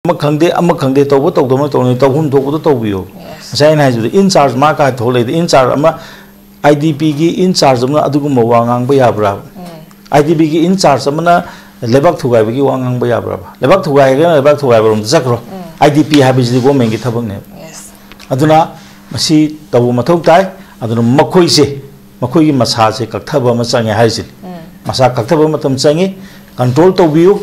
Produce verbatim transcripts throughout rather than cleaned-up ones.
ꯑꯃ ꯈꯪꯗꯦ, ꯑꯃ ꯈꯪꯗꯦ, ꯇꯧꯕ ꯇꯧꯗꯕꯅ ꯇꯧꯅꯤ, ꯇꯧꯐꯝ ꯊꯣꯛꯄꯗꯣ ꯇꯧꯕꯤꯌꯣ꯫ ꯉꯁꯥꯏ ꯑꯩꯅ ꯍꯥꯏꯖꯕꯗ, in charge ꯃꯥ ꯀꯥꯏ ꯊꯣꯛꯂꯛꯏꯗ, in charge ꯑꯃ, IDPꯒꯤ in charge ꯑꯃꯅ ꯑꯗꯨꯒꯨꯝꯕ ꯋꯥ ꯉꯥꯡꯕ ꯌꯥꯕ꯭ꯔꯥ? IDPꯒꯤ in charge ꯑꯃꯅ ꯂꯩꯕꯥꯛ ꯊꯨꯒꯥꯏꯕꯒꯤ ꯋꯥ ꯉꯥꯡꯕ ꯌꯥꯕ꯭ꯔꯕ? ꯂꯩꯕꯥꯛ ꯊꯨꯒꯥꯏꯔꯒꯅ ꯂꯩꯕꯥꯛ ꯊꯨꯒꯥꯏꯕꯔꯣꯝꯗ ꯆꯠꯈ꯭ꯔꯣ꯫ IDP ꯍꯥꯏꯕꯁꯤꯗꯤ governmentꯀꯤ ꯊꯕꯛꯅꯦꯕ꯫ ꯑꯗꯨꯅ ꯃꯁꯤ ꯇꯧꯕ ꯃꯊꯧ ꯇꯥꯏ꯫ ꯑꯗꯨꯅ ꯃꯈꯣꯏꯁꯦ, ꯃꯈꯣꯏꯒꯤ ꯃꯁꯥꯁꯦ ꯀꯛꯊꯕ ꯑꯃ ꯆꯪꯉꯦ ꯍꯥꯏꯔꯤꯁꯤꯅꯤ꯫ ꯃꯁꯥ ꯀꯛꯊꯕ ꯃꯇꯝ ꯆꯪꯉꯤ, control ꯇꯧꯕꯤꯌꯨ꯫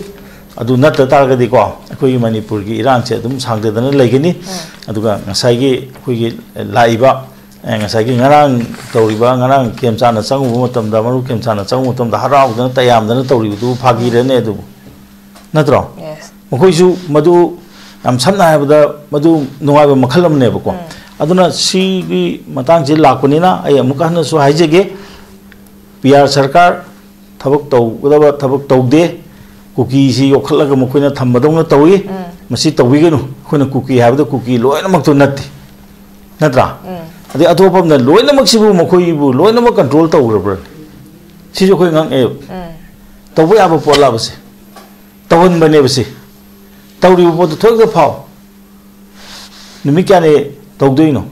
ꯑꯗꯨ ꯅꯠꯇ ꯇꯥꯔꯒꯗꯤꯀꯣ, ꯑꯩꯈꯣꯏꯒꯤ ꯃꯅꯤꯄꯨꯔꯒꯤ ꯏꯔꯥꯡꯁꯦ ꯑꯗꯨꯝ ꯁꯥꯡꯊꯗꯅ ꯂꯩꯒꯅꯤ꯫ ꯑꯗꯨꯒ ꯉꯁꯥꯏꯒꯤ ꯑꯩꯈꯣꯏꯒꯤ ꯂꯥꯛꯏꯕ, ꯑꯦ, ꯉꯁꯥꯏꯒꯤ ꯉꯔꯥꯡ ꯇꯧꯔꯤꯕ, ꯉꯔꯥꯡ ꯈꯦꯝꯆꯥꯟꯅ ꯆꯪꯉꯨꯕ ꯃꯇꯝꯗ, ꯃꯔꯨꯞ ꯈꯦꯝꯆꯥꯟꯅ ꯆꯪꯉꯨꯕ ꯃꯇꯝꯗ ꯍꯔꯥꯎꯗꯅ ꯇꯌꯥꯝꯗꯅ ꯇꯧꯔꯤꯕꯗꯨ ꯐꯥꯒꯤꯔꯅꯦ ꯑꯗꯨꯕꯨ? ꯅꯠꯇ꯭ꯔꯣ? ꯃꯈꯣꯏꯁꯨ ꯃꯗꯨ, ꯌꯥꯝ ꯁꯝꯅ ꯍꯥꯏꯔꯕꯗ, ꯃꯗꯨ ꯅꯨꯡꯉꯥꯏꯕ ꯃꯈꯜ ꯑꯃꯅꯦꯕꯀꯣ꯫ ꯑꯗꯨꯅ ꯁꯤꯒꯤ ꯃꯇꯥꯡꯁꯤ ꯂꯥꯛꯄꯅꯤꯅ ꯑꯩ ꯑꯃꯨꯛꯀ ꯍꯟꯅꯁꯨ ꯍꯥꯏꯖꯒꯦ, PR ꯁꯔꯀꯥꯔ ꯊꯕꯛ ꯇꯧꯒꯗꯕ ꯊꯕꯛ ꯇꯧꯗꯦ, ꯀꯨꯀꯤꯁꯤ ꯌꯣꯛꯈꯠꯂꯒ ꯃꯈꯣꯏꯅ ꯊꯝꯕꯗꯧꯅ ꯇꯧꯏ꯫ ꯃꯁꯤ ꯇꯧꯕꯤꯒꯅꯨ꯫ ꯑꯩꯈꯣꯏꯅ ꯀꯨꯀꯤ ꯍꯥꯏꯕꯗ ꯀꯨꯀꯤ ꯂꯣꯏꯅꯃꯛꯇꯨ ꯅꯠꯇꯦ, ꯅꯠꯇ꯭ꯔꯥ? ꯑꯗꯩ ꯑꯇꯣꯞꯄ ꯑꯃꯅ ꯂꯣꯏꯅꯃꯛꯁꯤꯕꯨ ꯃꯈꯣꯏꯕꯨ ꯂꯣꯏꯅꯃꯛ control ꯇꯧꯈ꯭ꯔꯕ꯭ꯔꯅꯦ? ꯁꯤꯁꯨ ꯑꯩꯈꯣꯏ ꯉꯛꯑꯦꯕ꯫ ꯇꯧꯕ ꯌꯥꯕ ꯄꯣꯠꯂꯕꯁꯦ? ꯇꯧꯍꯟꯕꯅꯦꯕ ꯁꯤ꯫ ꯇꯧꯔꯤꯕ ꯄꯣꯠꯇꯨ ꯊꯣꯛꯇ ꯐꯥꯎ꯫ ꯅꯨꯃꯤꯠ ꯀꯌꯥꯅꯤ ꯇꯧꯗꯣꯏꯅꯣ?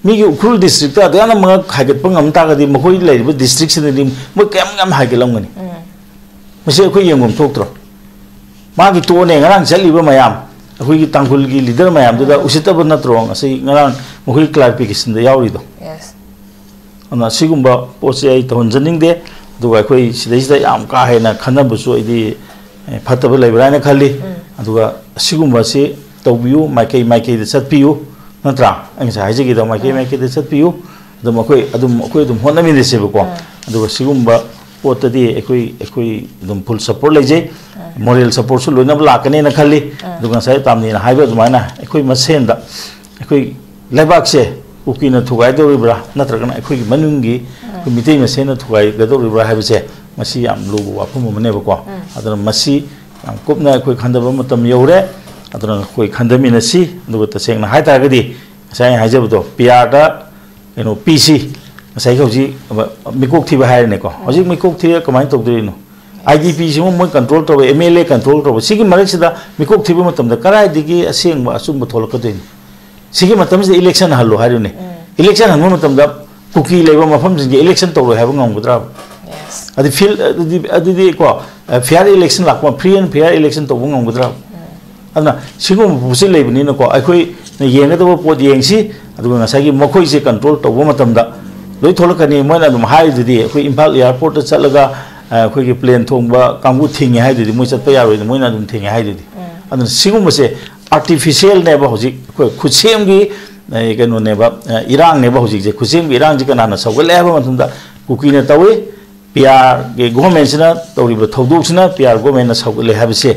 ꯃꯤꯒꯤ ꯎꯈ꯭ꯔꯨꯜ districtꯇ ꯑꯗꯨꯛ ꯌꯥꯝꯅ ꯃꯉꯛ ꯍꯥꯏꯒꯠꯄ ꯉꯝ ꯇꯥꯔꯒꯗꯤ, ꯃꯈꯣꯏ ꯂꯩꯔꯤꯕ districtꯁꯤꯡꯗꯗꯤ ꯃꯣꯏ ꯀꯌꯥꯝ ꯌꯥꯝ ꯍꯥꯏꯒꯠꯂꯝꯒꯅꯤ? ꯃꯁꯤ ꯑꯩꯈꯣꯏ ꯌꯦꯡꯐꯝ ꯊꯣꯛꯇ꯭ꯔꯣ? ꯃꯥꯒꯤ ꯇꯣꯟꯅꯦ ꯉꯔꯥꯡ ꯆꯠꯂꯤꯕ ꯃꯌꯥꯝ, ꯑꯩꯈꯣꯏꯒꯤ ꯇꯥꯡꯈꯨꯜꯒꯤ leader ꯃꯌꯥꯝꯗꯨꯗ ꯎꯁꯤꯠꯇꯕ ꯅꯠꯇ꯭ꯔꯣ ꯉꯁꯤ ꯉꯔꯥꯡ ꯃꯈꯣꯏꯒꯤ clarificationꯗ ꯌꯥꯎꯔꯤꯗꯣ? ꯑꯗꯨꯅ ꯑꯁꯤꯒꯨꯝꯕ ꯄꯣꯠꯁꯦ ꯑꯩ ꯇꯧꯍꯟꯖꯅꯤꯡꯗꯦ꯫ ꯑꯗꯨꯒ ꯑꯩꯈꯣꯏ ꯁꯤꯗꯩꯁꯤꯗ ꯌꯥꯝ ꯀꯥ ꯍꯦꯟꯅ ꯈꯟꯅꯕꯁꯨ ꯑꯩꯗꯤ, ꯑꯦ, ꯐꯠꯇꯕ ꯂꯩꯕ꯭ꯔꯥ ꯍꯥꯏꯅ ꯈꯜꯂꯤ꯫ ꯑꯗꯨꯒ ꯑꯁꯤꯒꯨꯝꯕꯁꯤ ꯇꯧꯕꯤꯌꯨ, ꯃꯥꯏꯀꯩ ꯃꯥꯏꯀꯩꯗ ꯆꯠꯄꯤꯌꯨ, ꯅꯠꯇ꯭ꯔꯥ? ꯑꯩ ꯉꯁꯥꯏ ꯍꯥꯏꯖꯈꯤꯗꯣ, ꯃꯥꯏꯀꯩ ꯃꯥꯏꯀꯩꯗ ꯆꯠꯄꯤꯌꯨ꯫ ꯑꯗꯨꯝ ꯑꯩꯈꯣꯏ ꯑꯗꯨꯝ, ꯑꯩꯈꯣꯏ ꯑꯗꯨꯝ ꯍꯣꯠꯅꯃꯤꯟꯅꯁꯦꯕꯀꯣ꯫ ꯑꯗꯨꯒ ꯁꯤꯒꯨꯝꯕ ꯄꯣꯠꯇꯗꯤ ꯑꯩꯈꯣꯏ, ꯑꯩꯈꯣꯏ ꯑꯗꯨꯝ full support ꯂꯩꯖꯩ꯫ Moral supportꯁꯨ ꯂꯣꯏꯅꯕ ꯂꯥꯛꯀꯅꯦꯅ ꯈꯜꯂꯤ꯫ ꯑꯗꯨꯒ ꯉꯁꯥꯏ ꯇꯥꯝꯅꯤꯅ ꯍꯥꯏꯕ ꯑꯗꯨꯃꯥꯏꯅ ꯑꯩꯈꯣꯏ ꯃꯁꯦꯟꯗ ꯑꯩꯈꯣꯏ ꯂꯩꯕꯥꯛꯁꯦ ꯀꯨꯀꯤꯅ ꯊꯨꯒꯥꯏꯗꯧꯔꯤꯕ꯭ꯔꯥ, ꯅꯠꯇ꯭ꯔꯒꯅ ꯑꯩꯈꯣꯏꯒꯤ ꯃꯅꯨꯡꯒꯤ ꯑꯩꯈꯣꯏ ꯃꯤꯇꯩ ꯃꯁꯦꯟꯅ ꯊꯨꯒꯥꯏꯒꯗꯧꯔꯤꯕ꯭ꯔꯥ ꯍꯥꯏꯕꯁꯦ, ꯃꯁꯤ ꯌꯥꯝ ꯂꯨꯕ ꯋꯥꯐꯝ ꯑꯃꯅꯦꯕꯀꯣ꯫ ꯑꯗꯨꯅ ꯃꯁꯤ ꯌꯥꯝ ꯀꯨꯞꯅ ꯑꯩꯈꯣꯏ ꯈꯟꯊꯕ ꯃꯇꯝ ꯌꯧꯔꯦ꯫ ꯑꯗꯨꯅ ꯑꯩꯈꯣꯏ ꯈꯟꯊꯃꯤꯟꯅꯁꯤ꯫ ꯑꯗꯨꯒ ꯇꯁꯦꯡꯅ ꯍꯥꯏ ꯇꯥꯔꯒꯗꯤ, ꯉꯁꯥꯏ ꯑꯩꯅ ꯍꯥꯏꯖꯕꯗꯣ, PRꯗ ꯀꯩꯅꯣ ꯄꯤꯁꯤ, ꯉꯁꯥꯏꯒꯤ ꯍꯧꯖꯤꯛ ꯃꯤꯀꯣꯛ ꯊꯤꯕ ꯍꯥꯏꯔꯦꯅꯦꯀꯣ꯫ ꯍꯧꯖꯤꯛ ꯃꯤꯀꯣꯛ ꯊꯤꯔꯒ ꯀꯃꯥꯏꯅ ꯇꯧꯗꯣꯔꯤꯅꯣ? ꯑꯥꯏ ꯗꯤ ꯄꯤꯁꯤꯃ ꯃꯣꯏ ꯀꯟꯇ꯭ꯔꯣꯜ ꯇꯧꯕ, ꯑꯦꯝ ꯑꯦꯜ ꯑꯦ ꯀꯟꯇ꯭ꯔꯣꯜ ꯇꯧꯕ, ꯁꯤꯒꯤ ꯃꯔꯛꯁꯤꯗ ꯃꯤꯀꯣꯛ ꯊꯤꯕ ꯃꯇꯝꯗ ꯀꯗꯥꯏꯗꯒꯤ ꯑꯁꯦꯡꯕ ꯑꯆꯨꯝꯕ ꯊꯣꯛꯂꯛꯀꯗꯣꯏꯅꯣ? ꯁꯤꯒꯤ ꯃꯇꯝꯁꯤꯗ ꯏꯂꯦꯛꯁꯟ ꯍꯜꯂꯣ ꯍꯥꯏꯔꯤꯕꯅꯦ꯫ ꯏꯂꯦꯛꯁꯟ ꯍꯟꯕ ꯃꯇꯝꯗ ꯀꯨꯀꯤ ꯂꯩꯕ ꯃꯐꯝꯁꯤꯡꯁꯦ ꯏꯂꯦꯛꯁꯟ ꯇꯧꯔꯣꯏ ꯍꯥꯏꯕ ꯉꯝꯒꯗ꯭ꯔꯥ? Yes. ꯑꯗꯨ ꯐꯤꯜ ꯑꯗꯨꯗꯤ ꯑꯗꯨꯗꯤ ꯀꯣ, ꯐꯤꯌꯥꯔ ꯏꯂꯦꯛꯁꯟ ꯂꯥꯛꯄ, ꯐ꯭ꯔꯤ ꯑꯦꯟ ꯐꯤꯌꯥꯔ ꯏꯂꯦꯛꯁꯟ ꯇꯧꯕ ꯉꯝꯒꯗ꯭ꯔꯥ? ꯑꯗꯨꯅ ꯁꯤꯒꯨꯝꯕ ꯄꯣꯠꯁꯤ ꯂꯩꯕꯅꯤꯅꯀꯣ, ꯑꯩꯈꯣꯏꯅ ꯌꯦꯡꯒꯗꯕ ꯄꯣꯠ ꯌꯦꯡꯁꯤ꯫ ꯑꯗꯨꯒ ꯉꯁꯥꯏꯒꯤ ꯃꯈꯣꯏꯁꯦ ꯀꯟꯇ꯭ꯔꯣꯜ ꯇꯧꯕ ꯃꯇꯝꯗ ꯂꯣꯏ ꯊꯣꯛꯂꯛꯀꯅꯤ꯫ ꯃꯣꯏꯅ ꯑꯗꯨꯝ ꯍꯥꯏꯔꯤꯗꯨꯗꯤ, ꯑꯩꯈꯣꯏ ꯏꯝꯐꯥꯜ ꯑꯦꯌꯥꯔꯄꯣꯔꯠꯇ ꯆꯠꯂꯒ ꯑ, ꯑꯩꯈꯣꯏꯒꯤ ꯄ꯭ꯂꯦꯟ ꯊꯣꯡꯕ ꯀꯥꯡꯕꯨ ꯊꯤꯡꯉꯦ ꯍꯥꯏꯗꯨꯗꯤ, ꯃꯣꯏ ꯆꯠꯄ ꯌꯥꯔꯣꯏꯅ ꯃꯣꯏꯅ ꯑꯗꯨꯝ ꯊꯤꯡꯉꯦ ꯍꯥꯏꯗꯨꯗꯤ꯫ ꯑꯗꯨꯅ ꯁꯤꯒꯨꯝꯕꯁꯦ ꯑꯥꯔꯇꯤꯐꯤꯁꯤꯌꯦꯜꯅꯦꯕ, ꯍꯧꯖꯤꯛ ꯑꯩꯈꯣꯏ ꯈꯨꯠꯁꯦꯝꯒꯤ ꯑ, ꯀꯩꯅꯣꯅꯦꯕ, ꯑ, ꯏꯔꯥꯡꯅꯦꯕ ꯍꯧꯖꯤꯛꯁꯦ꯫ ꯈꯨꯠꯁꯦꯝꯒꯤ ꯏꯔꯥꯡꯁꯤ ꯀꯅꯥꯅ ꯁꯧꯒꯠꯂꯦ ꯍꯥꯏꯕ ꯃꯇꯝꯗ ꯀꯨꯀꯤꯅ ꯇꯧꯏ, ꯄꯤ ꯑꯥꯔꯒꯤ ꯒꯣꯔꯃꯦꯟꯁꯤꯅ ꯇꯧꯔꯤꯕ ꯊꯧꯗꯣꯛꯁꯤꯅ ꯄꯤ ꯑꯥꯔ ꯒꯣꯔꯃꯦꯟꯅ ꯁꯧꯒꯠꯂꯦ ꯍꯥꯏꯕꯁꯦ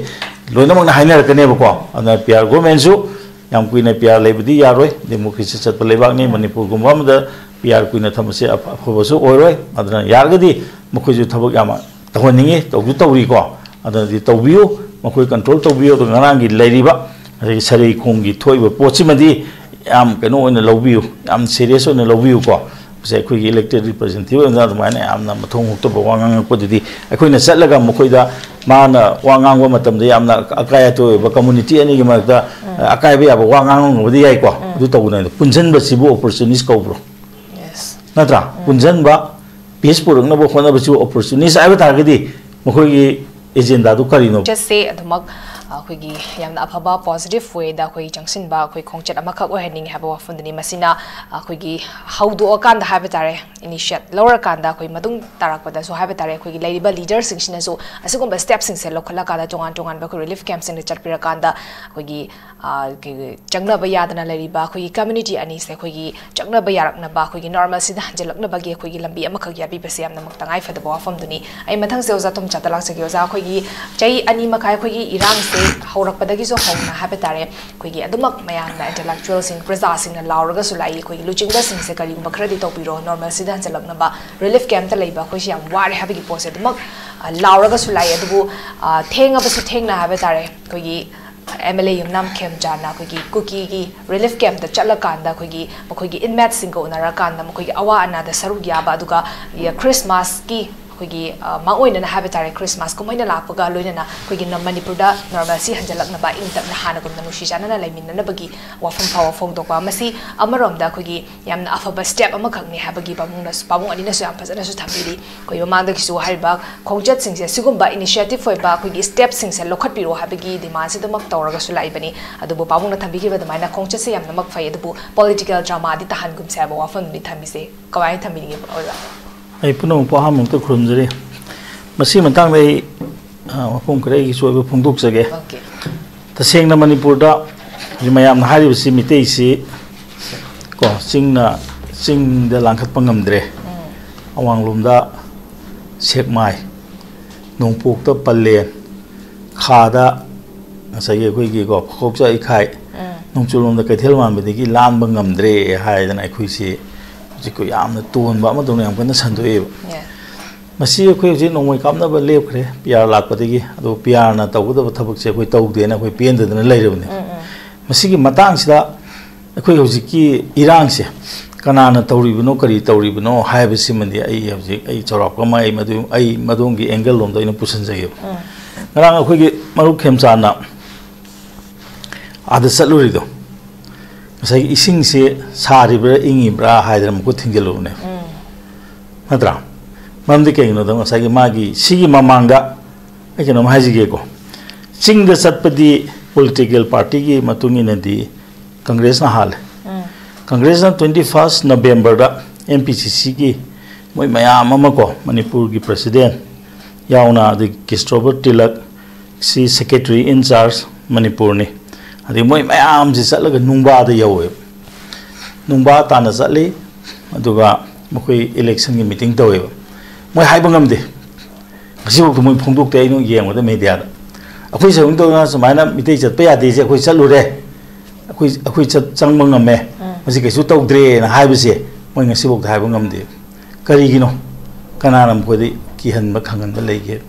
ꯂꯣꯏꯅꯃꯛꯅ ꯍꯥꯏꯅꯔꯛꯀꯅꯦꯕꯀꯣ꯫ ꯑꯗꯨꯅ ꯄꯤ ꯑꯥꯔ ꯒꯣꯔꯃꯦꯟꯁꯨ ꯌꯥꯝ ꯀꯨꯏꯅ ꯄꯤ ꯑꯥꯔ ꯂꯩꯕꯗꯤ ꯌꯥꯔꯣꯏ꯫ ꯗꯦꯃꯣꯀ꯭ꯔꯦꯁꯤ ꯆꯠꯄ ꯂꯩꯕꯥꯛꯅꯤ꯫ ꯃꯅꯤꯄꯨꯔꯒꯨꯝꯕ ꯑꯃꯗ ꯄꯤ ꯑꯥꯔ ꯀꯨꯏꯅ ꯊꯝꯕꯁꯦ ꯑꯐ-, ꯑꯐꯕꯁꯨ ꯑꯣꯏꯔꯣꯏ꯫ ꯑꯗꯨꯅ ꯌꯥꯔꯒꯗꯤ ꯃꯈꯣꯏꯁꯨ ꯊꯕꯛ ꯌꯥꯝꯅ ꯇꯧꯍꯟꯅꯤꯡꯉꯤ, ꯇꯧꯁꯨ ꯇꯧꯔꯤꯀꯣ꯫ ꯑꯗꯨꯅꯗꯤ ꯇꯧꯕꯤꯌꯨ, ꯃꯈꯣꯏ ꯀꯟꯇ꯭ꯔꯣꯜ ꯇꯧꯕꯤꯌꯨ꯫ ꯑꯗꯨꯒ ꯉꯔꯥꯡꯒꯤ ꯂꯩꯔꯤꯕ ꯉꯁꯥꯏꯒꯤ ꯁꯔꯩ ꯈꯣꯡꯒꯤ ꯊꯣꯛꯏꯕ ꯄꯣꯠꯁꯤꯃꯗꯤ ꯌꯥꯝ ꯀꯩꯅꯣ ꯑꯣꯏꯅ ꯂꯧꯕꯤꯌꯨ, ꯌꯥꯝ ꯁꯦꯔꯤꯌꯁ ꯑꯣꯏꯅ ꯂꯧꯕꯤꯌꯨꯀꯣ꯫ ꯃꯁꯤ ꯑꯩꯈꯣꯏꯒꯤ ꯏꯂꯦꯛꯇꯦꯗ ꯔꯤꯄ꯭ꯔꯖꯦꯟꯇꯦꯇꯤꯚ ꯑꯣꯏꯅ ꯑꯗꯨꯃꯥꯏꯅ ꯌꯥꯝꯅ ꯃꯊꯣꯡ ꯍꯨꯛꯇꯕ ꯋꯥ ꯉꯥꯡꯉꯛꯄꯗꯨꯗꯤ, ꯑꯩꯈꯣꯏꯅ ꯆꯠꯂꯒ ꯃꯈꯣꯏꯗ ꯃꯥꯅ ꯋꯥ ꯉꯥꯡꯕ ꯃꯇꯝꯗ ꯌꯥꯝꯅ ꯑꯀꯥꯏ ꯑꯇꯣꯏ ꯑꯣꯏꯕ ꯀꯝꯃꯨꯅꯤꯇꯤ ꯑꯅꯤꯒꯤ ꯃꯔꯛꯇ ꯑꯀꯥꯏꯕ ꯌꯥꯕ ꯋꯥ ꯉꯥꯡꯉꯝꯕꯗꯤ ꯌꯥꯏꯀꯣ꯫ ꯑꯗꯨ ꯇꯧꯕꯅ ꯄꯨꯟꯁꯤꯟꯕꯁꯤꯕꯨ ꯑꯣꯄꯣꯔꯆꯨꯅꯤꯁ ꯀꯧꯕ꯭ꯔꯣ? Yes. ꯅꯠꯇ꯭ꯔꯥ? ꯄꯨꯟꯁꯤꯟꯕ, ꯄꯤꯁ ꯄꯨꯔꯛꯅꯕ ꯍꯣꯠꯅꯕꯁꯤꯕꯨ ꯑꯣꯄꯣꯔꯆꯨꯅꯤꯁ ꯍꯥꯏꯕ ꯇꯥꯔꯒꯗꯤ ꯃꯈꯣꯏꯒꯤ ꯑꯦꯖꯦꯟꯗꯥꯗꯨ ꯀꯔꯤꯅꯣ? ꯈꯣꯡꯆꯠꯁꯦ ꯑꯗꯨꯃꯛ ꯑꯩꯈꯣꯏꯒꯤ ꯌꯥꯝꯅ ꯑꯐꯕ ꯄꯣꯖꯤꯇꯤꯚ ꯋꯦꯗ ꯑꯩꯈꯣꯏ ꯆꯪꯁꯤꯟꯕ, ꯑꯩꯈꯣꯏ ꯈꯣꯡꯆꯠ ꯑꯃꯈꯛ ꯑꯣꯏꯍꯟꯅꯤꯡꯉꯤ ꯍꯥꯏꯕ ꯋꯥꯐꯝꯗꯨꯅꯤ꯫ ꯃꯁꯤꯅ ꯑꯩꯈꯣꯏꯒꯤ ꯍꯧꯗꯣꯛꯑꯀꯥꯟꯗ ꯍꯥꯏꯕ ꯇꯥꯔꯦ, ꯏꯅꯤꯁꯤꯌꯦꯠ ꯂꯧꯔꯀꯥꯟꯗ ꯑꯩꯈꯣꯏ ꯃꯇꯨꯡ ꯇꯥꯔꯛꯄꯗꯁꯨ ꯍꯥꯏꯕ ꯇꯥꯔꯦ, ꯑꯩꯈꯣꯏꯒꯤ ꯂꯩꯔꯤꯕ ꯂꯤꯗꯔꯁꯤꯡꯁꯤꯅꯁꯨ ꯑꯁꯤꯒꯨꯝꯕ ꯁ꯭ꯇꯦꯞꯁꯤꯡꯁꯦ ꯂꯧꯈꯠꯂꯀꯥꯟꯗ ꯇꯣꯉꯥꯟ ꯇꯣꯉꯥꯟꯕ ꯑꯩꯈꯣꯏ ꯔꯤꯂꯤꯐ ꯀꯦꯝꯞꯁꯤꯡꯗ ꯆꯠꯄꯤꯔꯀꯥꯟꯗ ꯑꯩꯈꯣꯏꯒꯤ ꯑ, ꯀꯩ-, ꯆꯪꯅꯕ ꯌꯥꯗꯅ ꯂꯩꯔꯤꯕ ꯑꯩꯈꯣꯏꯒꯤ ꯀꯝꯃ꯭ꯌꯨꯅꯤꯇꯤ ꯑꯅꯤꯁꯦ ꯑꯩꯈꯣꯏꯒꯤ ꯆꯪꯅꯕ ꯌꯥꯔꯛꯅꯕ, ꯑꯩꯈꯣꯏꯒꯤ ꯅꯣꯔꯃꯦꯜꯁꯤꯗ ꯍꯟꯖꯤꯜꯂꯛꯅꯕꯒꯤ ꯑꯩꯈꯣꯏꯒꯤ ꯂꯝꯕꯤ ꯑꯃꯈꯛ ꯌꯥꯠꯄꯤꯕꯁꯦ ꯌꯥꯝꯅꯃꯛ ꯇꯉꯥꯏ ꯐꯗꯕ ꯋꯥꯐꯝꯗꯨꯅꯤ꯫ ꯑꯩ ꯃꯊꯪꯁꯦ ꯑꯣꯖꯥ ꯇꯣꯝꯆꯥꯗ ꯂꯥꯛꯆꯒꯦ꯫ ꯑꯣꯖꯥ, ꯑꯩꯈꯣꯏꯒꯤ ꯆꯍꯤ ꯑꯅꯤ ꯃꯈꯥꯏ ꯑꯩꯈꯣꯏꯒꯤ ꯏꯔꯥꯡꯁꯦ ꯍꯧꯔꯛꯄꯗꯒꯤꯁꯨ ꯍꯧꯅ ꯍꯥꯏꯕ ꯇꯥꯔꯦ, ꯑꯩꯈꯣꯏꯒꯤ ꯑꯗꯨꯃꯛ ꯃꯌꯥꯝꯅ, ꯏꯟꯇꯦꯂꯦꯛꯆꯨꯋꯦꯜꯁꯤꯡ, ꯄ꯭ꯔꯖꯥꯁꯤꯡꯅ ꯂꯥꯎꯔꯒꯁꯨ ꯂꯥꯛꯏ, ꯑꯩꯈꯣꯏꯒꯤ ꯂꯨꯆꯤꯡꯕꯁꯤꯡꯁꯦ ꯀꯔꯤꯒꯨꯝꯕ ꯈꯔꯗꯤ ꯇꯧꯕꯤꯔꯣ, ꯅꯣꯔꯃꯦꯜꯁꯤꯗ ꯍꯟꯖꯤꯜꯂꯛꯅꯕ, ꯔꯤꯂꯤꯐ ꯀꯦꯝꯞꯇ ꯂꯩꯕ ꯑꯩꯈꯣꯏꯁꯦ ꯌꯥꯝ ꯋꯥꯔꯦ ꯍꯥꯏꯕꯒꯤ ꯄꯣꯠꯁꯦ ꯑꯗꯨꯃꯛ, ꯑ, ꯂꯥꯎꯔꯒꯁꯨ ꯂꯥꯛꯏ꯫ ꯑꯗꯨꯕꯨ, ꯑ, ꯊꯦꯡꯉꯕꯁꯨ ꯊꯦꯡꯅ ꯍꯥꯏꯕ ꯇꯥꯔꯦ, ꯑꯩꯈꯣꯏꯒꯤ ꯑꯦꯝ ꯑꯦꯜ ꯑꯦ ꯌꯨꯝꯅꯥꯝ ꯈꯦꯝꯆꯥꯟꯅ ꯑꯩꯈꯣꯏꯒꯤ ꯀꯨꯀꯤꯒꯤ ꯔꯤꯂꯤꯐ ꯀꯦꯝꯞꯇ ꯆꯠꯂꯀꯥꯟꯗ ꯑꯩꯈꯣꯏꯒꯤ ꯃꯈꯣꯏꯒꯤ ꯏꯟꯃꯦꯠꯁꯤꯡꯒ ꯎꯅꯔꯀꯥꯟꯗ ꯃꯈꯣꯏꯒꯤ ꯑꯋꯥ ꯑꯅꯥꯗ ꯁꯔꯨꯛ ꯌꯥꯕ, ꯑꯗꯨꯒ ꯈ꯭ꯔꯤꯁꯃꯥꯁꯀꯤ ꯑꯩꯈꯣꯏꯒꯤ ꯃꯥꯡꯑꯣꯏꯅꯅ ꯍꯥꯏꯕ ꯇꯥꯔꯦ, ꯈ꯭ꯔꯤꯁꯃꯥꯁ ꯀꯨꯝꯍꯩꯅ ꯂꯥꯛꯄꯒ ꯂꯣꯏꯅꯅ ꯑꯩꯈꯣꯏꯒꯤ ꯅ- ꯃꯅꯤꯄꯨꯔꯗ normalcy ꯍꯟꯖꯤꯜꯂꯛꯅꯕ, ꯏꯪ ꯇꯞꯅ ꯍꯥꯟꯅꯒꯨꯝꯅ ꯅꯨꯡꯁꯤ ꯆꯥꯟꯅꯅ ꯂꯩꯃꯤꯟꯅꯅꯕꯒꯤ ꯋꯥꯐꯝ ꯐꯥꯎꯕ ꯐꯣꯡꯗꯣꯛꯄ꯫ ꯃꯁꯤ ꯑꯃꯔꯣꯝꯗ ꯑꯩꯈꯣꯏꯒꯤ ꯌꯥꯝꯅ ꯑꯐꯕ step ꯑꯃꯈꯛꯅꯤ ꯍꯥꯏꯕꯒꯤ ꯄꯥꯕꯨꯡꯅꯁꯨ, ꯄꯥꯕꯨꯡ ꯑꯅꯤꯅꯁꯨ ꯌꯥꯝ ꯐꯖꯅꯁꯨ ꯊꯝꯕꯤꯔꯤ꯫ ꯑꯩꯈꯣꯏ ꯃꯃꯥꯡꯗꯒꯤꯁꯨ ꯍꯥꯏꯔꯤꯕ ꯈꯣꯡꯆꯠꯁꯤꯡꯁꯦ, ꯁꯤꯒꯨꯝꯕ initiative ꯑꯣꯏꯕ ꯑꯩꯈꯣꯏꯒꯤ stepꯁꯤꯡꯁꯦ ꯂꯧꯈꯠꯄꯤꯔꯣ ꯍꯥꯏꯕꯒꯤ demandꯁꯤꯗꯃꯛ ꯇꯧꯔꯒꯁꯨ ꯂꯥꯛꯏꯕꯅꯤ꯫ ꯑꯗꯨꯕꯨ ꯄꯥꯕꯨꯡꯅ ꯊꯝꯕꯤꯈꯤꯕ ꯑꯗꯨꯃꯥꯏꯅ ꯈꯣꯡꯆꯠꯁꯦ ꯌꯥꯝꯅꯃꯛ ꯐꯩ, ꯑꯗꯨꯕꯨ political dramaꯗꯤ ꯇꯥꯍꯟꯒꯨꯝꯁꯦ ꯍꯥꯏꯕ ꯋꯥꯐꯝꯗꯨꯅꯤ ꯊꯝꯕꯤꯁꯦ꯫ ꯀꯃꯥꯏꯅ ꯊꯝꯕꯤꯅꯤꯡꯉꯤ, ꯑꯣꯖꯥ? ꯑꯩ ꯄꯨꯝꯅꯃꯛꯄꯨ ꯑꯍꯥꯟꯕ ꯃꯛꯇ ꯈꯨꯔꯨꯝꯖꯔꯤ꯫ ꯃꯁꯤꯒꯤ ꯃꯇꯥꯡꯗ ꯑꯩ, ꯑ, ꯃꯐꯝ ꯈꯔ ꯑꯩꯒꯤ ꯁꯣꯏꯕ ꯐꯣꯡꯗꯣꯛꯆꯒꯦ꯫ Okay꯫ ꯇꯁꯦꯡꯅ ꯃꯅꯤꯄꯨꯔꯗ ꯍꯧꯖꯤꯛ ꯃꯌꯥꯝꯅ ꯍꯥꯏꯔꯤꯕꯁꯤ ꯃꯤꯇꯩꯁꯤ ꯀꯣ, ꯆꯤꯡꯅ, ꯆꯤꯡꯗ ꯂꯥꯟꯈꯠꯄ ꯉꯝꯗ꯭ꯔꯦ꯫ ꯎꯝ꯫ ꯑꯋꯥꯡꯂꯣꯝꯗ ꯁꯦꯛꯃꯥꯏ, ꯅꯣꯡꯄꯣꯛꯇ ꯄꯂꯦꯟ, ꯈꯥꯗ ꯉꯁꯥꯏꯒꯤ ꯑꯩꯈꯣꯏꯒꯤꯀꯣ ꯐꯈꯣꯛꯆ ꯏꯈꯥꯏ, ꯎꯝ꯫ ꯅꯣꯡꯆꯨꯞꯂꯣꯝꯗ ꯀꯩꯊꯦꯜ ꯃꯥꯟꯕꯗꯒꯤ ꯂꯥꯟꯕ ꯉꯝꯗ꯭ꯔꯦ ꯍꯥꯏꯗꯅ ꯑꯩꯈꯣꯏꯁꯤ ꯍꯧꯖꯤꯛ ꯑꯩꯈꯣꯏ ꯌꯥꯝꯅ ꯇꯣꯟꯕ ꯑꯃꯗꯧꯅ ꯌꯥꯝ ꯀꯟꯅ ꯁꯟꯗꯣꯛꯑꯦꯕ꯫ Yeah꯫ ꯃꯁꯤ ꯑꯩꯈꯣꯏ ꯍꯧꯖꯤꯛ ꯅꯣꯡꯃꯩ ꯀꯥꯞꯅꯕ ꯂꯦꯞꯈ꯭ꯔꯦ ꯄꯤ ꯑꯥꯔ ꯂꯥꯛꯄꯗꯒꯤ꯫ ꯑꯗꯣ ꯄꯤ ꯑꯥꯔꯅ ꯇꯧꯒꯗꯕ ꯊꯕꯛꯁꯦ ꯑꯩꯈꯣꯏ ꯇꯧꯗꯦꯅ ꯑꯩꯈꯣꯏ ꯄꯦꯟꯗꯗꯅ ꯂꯩꯔꯕꯅꯦ꯫ ꯎꯝ, ꯎꯝ꯫ ꯃꯁꯤꯒꯤ ꯃꯇꯥꯡꯁꯤꯗ ꯑꯩꯈꯣꯏ ꯍꯧꯖꯤꯛꯀꯤ ꯏꯔꯥꯡꯁꯦ ꯀꯅꯥꯅ ꯇꯧꯔꯤꯕꯅꯣ, ꯀꯔꯤ ꯇꯧꯔꯤꯕꯅꯣ ꯍꯥꯏꯕꯁꯤꯃꯗꯤ ꯑꯩ ꯍꯧꯖꯤꯛ ꯑꯩ ꯆꯥꯎꯔꯥꯛꯄ ꯑꯃ ꯑꯩ ꯃꯗꯨ, ꯑꯩ ꯃꯗꯣꯝꯒꯤ angle ꯂꯣꯝꯗ ꯑꯩꯅ ꯄꯨꯁꯤꯟꯖꯒꯦꯕ꯫ ꯎꯝ꯫ ꯉꯔꯥꯡ ꯑꯩꯈꯣꯏꯒꯤ ꯃꯔꯨꯞ ꯈꯦꯝꯆꯥꯟꯅ ꯑꯥꯗ ꯆꯠꯂꯨꯔꯤꯗꯣ, ꯉꯁꯥꯏꯒꯤ ꯏꯁꯤꯡꯁꯦ ꯁꯥꯔꯤꯕ꯭ꯔꯥ ꯏꯪꯉꯤꯕ꯭ꯔꯥ ꯍꯥꯏꯗꯅ ꯃꯈꯨꯠ ꯊꯤꯡꯖꯤꯜꯂꯨꯕꯅꯦ꯫ ꯎꯝ꯫ ꯅꯠꯇ꯭ꯔꯥ? ꯃꯔꯝꯗꯤ ꯀꯩꯒꯤꯅꯣꯗ ꯉꯁꯥꯏꯒꯤ ꯃꯥꯒꯤ ꯁꯤꯒꯤ ꯃꯃꯥꯡꯗ ꯑꯩ ꯀꯩꯅꯣꯝ ꯍꯥꯏꯖꯒꯦꯀꯣ꯫ ꯆꯤꯡꯗ ꯆꯠꯄꯗꯤ political partyꯒꯤ ꯃꯇꯨꯡ ꯏꯟꯅꯗꯤ ꯀꯪꯒ꯭ꯔꯦꯁꯅ ꯍꯥꯜꯂꯦ꯫ ꯎꯝ꯫ ꯀꯪꯒ꯭ꯔꯦꯁꯅ twenty first Novemberꯗ M P C Cꯒꯤ ꯃꯣꯏ ꯃꯌꯥꯝ ꯑꯃ ꯀꯣ, ꯃꯅꯤꯄꯨꯔꯒꯤ president ꯌꯥꯎꯅ, ꯑꯗꯒꯤ ꯀ꯭ꯔꯤꯁꯇꯣꯐꯔ ꯇꯤꯂꯛ, ꯁꯤ secretary in charge ꯃꯅꯤꯄꯨꯔꯅꯤ꯫ ꯑꯗꯩ ꯃꯣꯏ ꯃꯌꯥꯝꯁꯤ ꯆꯠꯂꯒ ꯅꯨꯡꯕꯥꯗ ꯌꯧꯋꯦꯕ꯫ ꯅꯨꯡꯕꯥ ꯇꯥꯟꯅ ꯆꯠꯂꯤ, ꯑꯗꯨꯒ ꯃꯈꯣꯏ electionꯒꯤ meeting ꯇꯧꯋꯦꯕ꯫ ꯃꯣꯏ ꯍꯥꯏꯕ ꯉꯝꯗꯦ, ꯉꯁꯤꯐꯥꯎꯗ ꯃꯣꯏ ꯐꯣꯡꯗꯣꯛꯇꯦ꯫ ꯑꯩꯅ ꯌꯦꯡꯕꯗ mediaꯗ ꯑꯩꯈꯣꯏ ꯁꯦꯝ ꯇꯧꯗꯅ ꯁꯨꯃꯥꯏꯅ ꯃꯤꯇꯩ ꯆꯠꯄ ꯌꯥꯗꯦꯁꯦ, ꯑꯩꯈꯣꯏ ꯆꯠꯂꯨꯔꯦ, ꯑꯩꯈꯣꯏ, ꯑꯩꯈꯣꯏ ꯆꯠ-, ꯆꯪꯕ ꯉꯝꯃꯦ, ꯎꯝ꯫ ꯃꯁꯤ ꯀꯩꯁꯨ ꯇꯧꯗ꯭ꯔꯦꯅ ꯍꯥꯏꯕꯁꯦ ꯃꯣꯏ ꯉꯁꯤꯐꯥꯎꯗ ꯍꯥꯏꯕ ꯉꯝꯗꯦ꯫ ꯀꯔꯤꯒꯤꯅꯣ? ꯀꯅꯥꯅ ꯃꯈꯣꯏꯗ ꯀꯤꯍꯟꯕ ꯈꯪꯍꯟꯕ ꯂꯩꯒꯦ?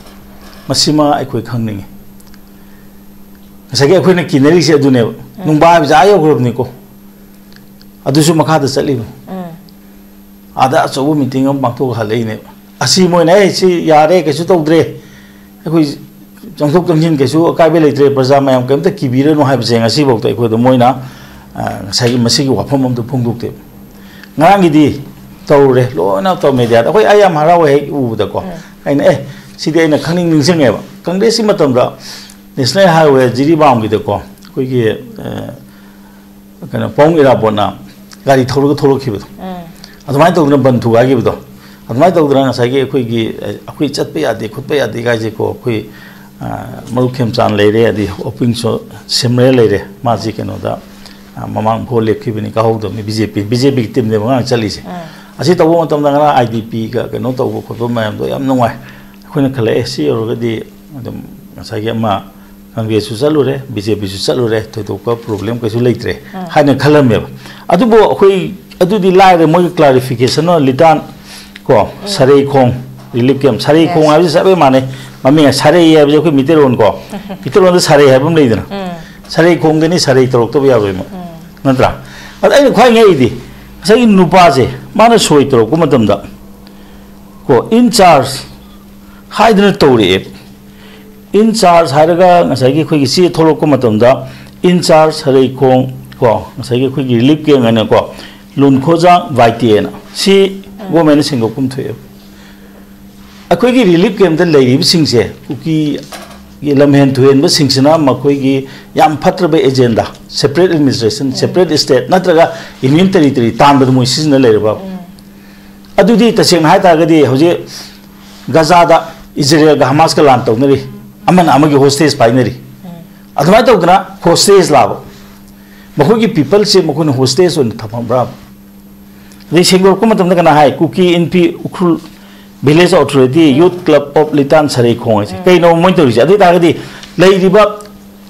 ꯃꯁꯤꯃ ꯑꯩꯈꯣꯏ ꯈꯪꯅꯤꯡꯉꯤ꯫ ꯉꯁꯥꯏꯒꯤ ꯑꯩꯈꯣꯏꯅ ꯀꯤꯅꯔꯤꯁꯦ ꯑꯗꯨꯅꯦꯕ꯫ ꯎꯝ꯫ ꯅꯨꯡꯕꯥ ꯍꯥꯏꯕꯁꯦ ꯑꯥ ꯌꯧꯈ꯭ꯔꯕꯅꯤꯀꯣ, ꯑꯗꯨꯁꯨ ꯃꯈꯥꯗ ꯆꯠꯂꯤꯕ꯫ ꯎꯝ꯫ ꯑꯥꯗ ꯑꯆꯧꯕ meeting ꯑꯃ ꯄꯥꯡꯊꯣꯛꯑꯒ ꯍꯜꯂꯛꯏꯅꯦꯕ꯫ ꯑꯁꯤ ꯃꯣꯏꯅ, "ꯑꯦ, ꯁꯤ ꯌꯥꯔꯦ, ꯀꯩꯁꯨ ꯇꯧꯗ꯭ꯔꯦ, ꯑꯩꯈꯣꯏ ꯆꯪꯊꯣꯛ ꯆꯪꯁꯤꯟ ꯀꯩꯁꯨ ꯑꯀꯥꯏꯕ ꯂꯩꯇ꯭ꯔꯦ, ꯄ꯭ꯔꯖꯥ ꯃꯌꯥꯝ ꯀꯩꯝꯇ ꯀꯤꯕꯤꯔꯅꯨ" ꯍꯥꯏꯕꯁꯦ ꯉꯁꯤꯐꯥꯎꯗ ꯑꯩꯈꯣꯏꯗ ꯃꯣꯏꯅ, ꯑ, ꯉꯁꯥꯏꯒꯤ ꯃꯁꯤꯒꯤ ꯋꯥꯐꯝ ꯑꯃꯗ ꯐꯣꯡꯗꯣꯛꯇꯦꯕ꯫ ꯉꯔꯥꯡꯒꯤꯗꯤ ꯇꯧꯔꯦ, ꯂꯣꯏꯅ ꯇꯧ, ꯃꯦꯗꯤꯌꯥꯗ꯫ ꯑꯩꯈꯣꯏ, ꯑꯩ ꯌꯥꯝ ꯍꯔꯥꯎꯋꯦ ꯍꯦꯛ ꯎꯕꯗꯀꯣ꯫ ꯎꯝ꯫ ꯑꯩꯅ, "ꯑꯦ, ꯁꯤꯗꯤ ꯑꯩꯅ ꯈꯪꯅꯤꯡ ꯅꯤꯡꯁꯤꯡꯉꯦꯕ꯫ ꯀꯪꯒ꯭ꯔꯦꯁꯀꯤ ꯃꯇꯝꯗ ꯅꯦꯁꯅꯦꯜ ꯍꯥꯏꯋꯦ ꯖꯤꯔꯤꯕꯥꯝꯒꯤꯗꯀꯣ, ꯑꯩꯈꯣꯏꯒꯤ, ꯑ, ꯀꯩꯅꯣ, ꯄꯥꯎꯡ ꯏꯔꯥꯕꯣꯠꯅ ꯒꯥꯔꯤ ꯊꯧꯔꯒ ꯊꯣꯛꯂꯛꯈꯤꯕꯗꯣ, ꯎꯝ꯫ ꯑꯗꯨꯃꯥꯏꯅ ꯇꯧꯗꯅ ꯕꯟ ꯊꯨꯒꯥꯏꯈꯤꯕꯗꯣ, ꯑꯗꯨꯃꯥꯏꯅ ꯇꯧꯗꯅ ꯉꯁꯥꯏꯒꯤ ꯑꯩꯈꯣꯏꯒꯤ, ꯑ, ꯑꯩꯈꯣꯏ ꯆꯠꯄ ꯌꯥꯗꯦ, ꯈꯣꯠꯄ ꯌꯥꯗꯦ ꯀꯥꯏꯁꯦꯀꯣ, ꯑꯩꯈꯣꯏ, ꯑ, ꯃꯔꯨꯞ ꯈꯦꯝꯆꯥꯟ ꯂꯩꯔꯦ, ꯑꯗꯩ ꯑꯣꯄꯤꯡꯁꯣ ꯁꯤꯝꯔꯦ ꯂꯩꯔꯦ, ꯃꯥꯁꯤ ꯀꯩꯅꯣꯗ, ꯑ, ꯃꯃꯥꯡ ꯚꯣꯠ ꯂꯦꯞꯈꯤꯕꯅꯤ, ꯀꯥꯍꯧꯗꯕꯅꯤ, ꯕꯤ ꯖꯦ ꯄꯤ, ꯕꯤ ꯖꯦ ꯄꯤꯒꯤ ꯇꯤꯝꯅꯦꯕ ꯉꯔꯥꯡ ꯆꯠꯂꯤꯁꯦ꯫ ꯎꯝ꯫ ꯑꯁꯤ ꯇꯧꯕ ꯃꯇꯝꯗ ꯉꯔꯥꯡ ꯑꯥꯏ ꯗꯤ ꯄꯤꯒ ꯀꯩꯅꯣ ꯇꯧꯕ ꯈꯣꯠꯄ ꯃꯌꯥꯝꯗꯣ ꯌꯥꯝ ꯅꯨꯡꯉꯥꯏ꯫ ꯑꯩꯈꯣꯏꯅ ꯈꯜꯂꯦ, "ꯑꯦ, ꯁꯤ ꯌꯧꯔꯒꯗꯤ ꯑꯗꯨꯝ ꯉꯁꯥꯏꯒꯤ ꯑꯃ ꯀꯪꯒ꯭ꯔꯦꯁꯁꯨ ꯆꯠꯂꯨꯔꯦ, ꯕꯤ ꯖꯦ ꯄꯤꯁꯨ ꯆꯠꯂꯨꯔꯦ, ꯊꯣꯏꯗꯣꯛꯄ ꯄ꯭ꯔꯣꯕ꯭ꯂꯦꯝ ꯀꯩꯁꯨ ꯂꯩꯇ꯭ꯔꯦ" ꯎꯝ꯫ ꯍꯥꯏꯅ ꯈꯜꯂꯝꯃꯦꯕ꯫ ꯑꯗꯨꯕꯨ ꯑꯩꯈꯣꯏ ꯑꯗꯨꯗꯤ ꯂꯥꯏꯔꯦ, ꯃꯣꯏꯒꯤ ꯀ꯭ꯂꯥꯔꯤꯐꯤꯀꯦꯁꯟ ꯑꯣꯏꯅ ꯂꯤꯇꯥꯟ ꯀꯣ, ꯎꯝ꯫ ꯁꯔꯩꯈꯣꯡ ꯔꯤꯂꯤꯐ ꯀꯦꯝ, ꯁꯔꯩꯈꯣꯡ Yes. ꯍꯥꯏꯕꯁꯤ ꯆꯞ ꯍꯦꯛ ꯃꯥꯟꯅꯩ, ꯃꯃꯤꯡ ꯁꯔꯩ ꯍꯥꯏꯕꯁꯦ ꯑꯩꯈꯣꯏ ꯃꯤꯇꯩꯔꯣꯟ ꯀꯣ, ꯃꯤꯇꯩꯔꯣꯟꯗ ꯁꯔꯩ ꯍꯥꯏꯕ ꯑꯃ ꯂꯩꯗꯅ, ꯎꯝ꯫ ꯁꯔꯩꯈꯣꯡꯗꯅꯤ ꯁꯔꯩ ꯇꯧꯔꯛꯇꯕ ꯌꯥꯔꯣꯏ ꯃꯣꯏ, ꯎꯝ꯫ ꯅꯠꯇ꯭ꯔꯥ? ꯑꯗ ꯑꯩꯅ ꯈ꯭ꯋꯥꯏ ꯉꯛꯏꯗꯤ ꯉꯁꯥꯏꯒꯤ ꯅꯨꯄꯥꯁꯦ, ꯃꯥꯅ ꯁꯣꯏ ꯇꯧꯔꯛꯄ ꯃꯇꯝꯗ ꯀꯣ, in charge ꯍꯥꯏꯗꯅ ꯇꯧꯔꯛꯑꯦ꯫ In charge ꯍꯥꯏꯔꯒ ꯉꯁꯥꯏꯒꯤ ꯑꯩꯈꯣꯏꯒꯤ ꯆꯦ ꯊꯣꯛꯂꯛꯄ ꯃꯇꯝꯗ, in charge ꯁꯔꯩꯈꯣꯡ ꯀꯣ, ꯉꯁꯥꯏꯒꯤ ꯑꯩꯈꯣꯏꯒꯤ ꯔꯤꯂꯤꯐ ꯀꯦꯝ ꯍꯥꯏꯅꯀꯣ, ꯂꯨꯟꯈꯣꯖꯥꯡ ꯚꯥꯏꯇꯦꯅ, ꯁꯤ ꯎꯝ꯫ ꯒꯣꯔꯃꯦꯟꯅ ꯁꯦꯡꯗꯣꯛꯐꯝ ꯊꯣꯛꯑꯦꯕ꯫ ꯑꯩꯈꯣꯏꯒꯤ ꯔꯤꯂꯤꯐ ꯀꯦꯝꯗ ꯂꯩꯔꯤꯕꯁꯤꯡꯁꯦ, ꯀꯨꯀꯤꯒꯤ ꯂꯝꯍꯦꯟ ꯇꯨꯍꯦꯟꯕꯁꯤꯡꯁꯤꯅ ꯃꯈꯣꯏꯒꯤ ꯌꯥꯝ ꯐꯠꯇ꯭ꯔꯕ ꯑꯦꯖꯦꯟꯗꯥ, separate administration, ꯎꯝ꯫ Separate state ꯅꯠꯇ꯭ꯔꯒ Union Territory ꯇꯥꯟꯕꯗ ꯃꯣꯏ ꯁꯤꯖꯤꯟꯅ ꯂꯩꯔꯕ꯫ ꯎꯝ꯫ ꯑꯗꯨꯗꯤ ꯇꯁꯦꯡꯅ ꯍꯥꯏ ꯇꯥꯔꯒꯗꯤ ꯍꯧꯖꯤꯛ ꯒꯖꯥꯗ ꯏꯖꯔꯦꯜꯒ ꯍꯃꯥꯁꯀ ꯂꯥꯟ ꯇꯧꯅꯔꯤ, ꯑꯃꯅ ꯑꯃꯒꯤ ꯍꯣꯁꯇꯦꯖ ꯄꯥꯏꯅꯔꯤ꯫ ꯎꯝ꯫ ꯑꯗꯨꯃꯥꯏꯅ ꯇꯧꯗꯅ ꯍꯣꯁꯇꯦꯖ ꯂꯥꯕ, ꯃꯈꯣꯏꯒꯤ ꯄꯤꯄꯜꯁꯦ ꯃꯈꯣꯏꯅ ꯍꯣꯁꯇꯦꯖ ꯑꯣꯏꯅ ꯊꯝꯃꯕ꯭ꯔꯥ? ꯑꯗꯩ ꯁꯦꯡꯗꯣꯔꯛꯄ ꯃꯇꯝꯗ ꯀꯅꯥ ꯍꯥꯏ? ꯀꯨꯀꯤ, ꯏꯟꯐꯤ, ꯎꯈ꯭ꯔꯨꯜ, ꯚꯤꯂꯦꯖ ꯑꯣꯊꯣꯔꯤꯇꯤ, ꯎꯝ꯫ Youth Club of Litan ꯁꯔꯩꯈꯣꯡ ꯍꯥꯏꯁꯦ꯫ ꯎꯝ꯫ ꯀꯩꯅꯣ ꯃꯣꯏꯅ ꯇꯧꯔꯤꯁꯦ? ꯑꯗꯨ ꯑꯣꯏ ꯇꯥꯔꯒꯗꯤ ꯂꯩꯔꯤꯕ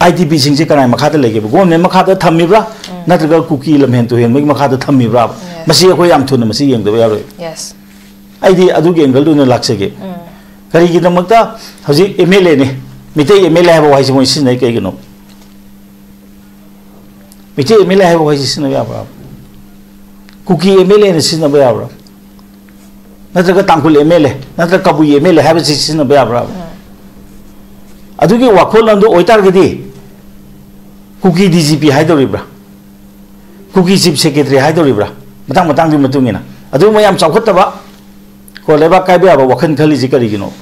ꯑꯥꯏ ꯗꯤ ꯄꯤꯁꯤꯡꯁꯦ ꯀꯅꯥꯒꯤ ꯃꯈꯥꯗ ꯂꯩꯒꯦꯕ? ꯒꯣꯔꯃꯦꯟ ꯃꯈꯥꯗ ꯊꯝꯃꯤꯕ꯭ꯔꯥ? ꯎꯝ꯫ ꯅꯠꯇ꯭ꯔꯒ ꯀꯨꯀꯤ ꯂꯝꯍꯦꯟ ꯇꯨꯍꯦꯟꯕꯒꯤ ꯃꯈꯥꯗ ꯊꯝꯃꯤꯕ꯭ꯔꯥ? Yes. ꯃꯁꯤ ꯑꯩꯈꯣꯏ ꯌꯥꯝ ꯊꯨꯅ ꯃꯁꯤ ꯌꯦꯡꯗꯕ ꯌꯥꯔꯣꯏ꯫ Yes. ꯑꯩꯗꯤ ꯑꯗꯨꯒꯤ ꯑꯦꯡꯒꯜꯗꯨ ꯑꯣꯏꯅ ꯂꯥꯛꯆꯒꯦ꯫ ꯎꯝ꯫ ꯀꯔꯤꯒꯤꯗꯃꯛꯇ ꯍꯧꯖꯤꯛ ꯑꯦꯝ ꯑꯦꯜ ꯑꯦꯅꯤ, ꯃꯤꯇꯩ ꯑꯦꯝ ꯑꯦꯜ ꯑꯦ ꯍꯥꯏꯕ ꯋꯥꯍꯩꯁꯦ ꯃꯣꯏ ꯁꯤꯖꯤꯟꯅꯩ ꯀꯩꯒꯤꯅꯣ? ꯃꯤꯇꯩ ꯑꯦꯝ ꯑꯦꯜ ꯑꯦ ꯍꯥꯏꯕ ꯋꯥꯍꯩꯁꯦ ꯁꯤꯖꯤꯟꯅꯕ ꯌꯥꯕ꯭ꯔꯥ? ꯀꯨꯀꯤ ꯑꯦꯝ ꯑꯦꯜ ꯑꯦꯅ ꯁꯤꯖꯤꯟꯅꯕ ꯌꯥꯕ꯭ꯔꯥ? ꯅꯠꯇ꯭ꯔꯒ ꯇꯥꯡꯈꯨꯜ ꯑꯦꯝ ꯑꯦꯜ ꯑꯦ, ꯅꯠꯇ꯭ꯔꯒ ꯀꯕꯨꯏ ꯑꯦꯝ ꯑꯦꯜ ꯑꯦ ꯍꯥꯏꯕꯁꯤ ꯁꯤꯖꯤꯟꯅꯕ ꯌꯥꯕ꯭ꯔꯥ? ꯑꯗꯨꯒꯤ ꯋꯥꯈꯜꯂꯣꯟꯗꯨ ꯑꯣꯏꯇꯥꯔꯒꯗꯤ ꯀꯨꯀꯤ ꯗꯤ ꯖꯤ ꯄꯤ ꯍꯥꯏꯗꯧꯔꯤꯕ꯭ꯔꯥ, ꯀꯨꯀꯤ ꯆꯤꯐ ꯁꯦꯀ꯭ꯔꯦꯇꯔꯤ ꯍꯥꯏꯗꯧꯔꯤꯕ꯭ꯔꯥ, ꯃꯇꯥꯡ ꯃꯇꯥꯡꯗꯨꯒꯤ ꯃꯇꯨꯡ ꯏꯟꯅ꯫ ꯑꯗꯨꯒꯨꯝꯕ ꯌꯥꯝ ꯆꯥꯎꯈꯠꯇꯕ ꯀꯣ ꯂꯩꯕꯥꯛ ꯀꯥꯏꯕ ꯌꯥꯕ ꯋꯥꯈꯜ ꯈꯜꯂꯤꯁꯤ ꯀꯔꯤꯒꯤꯅꯣ?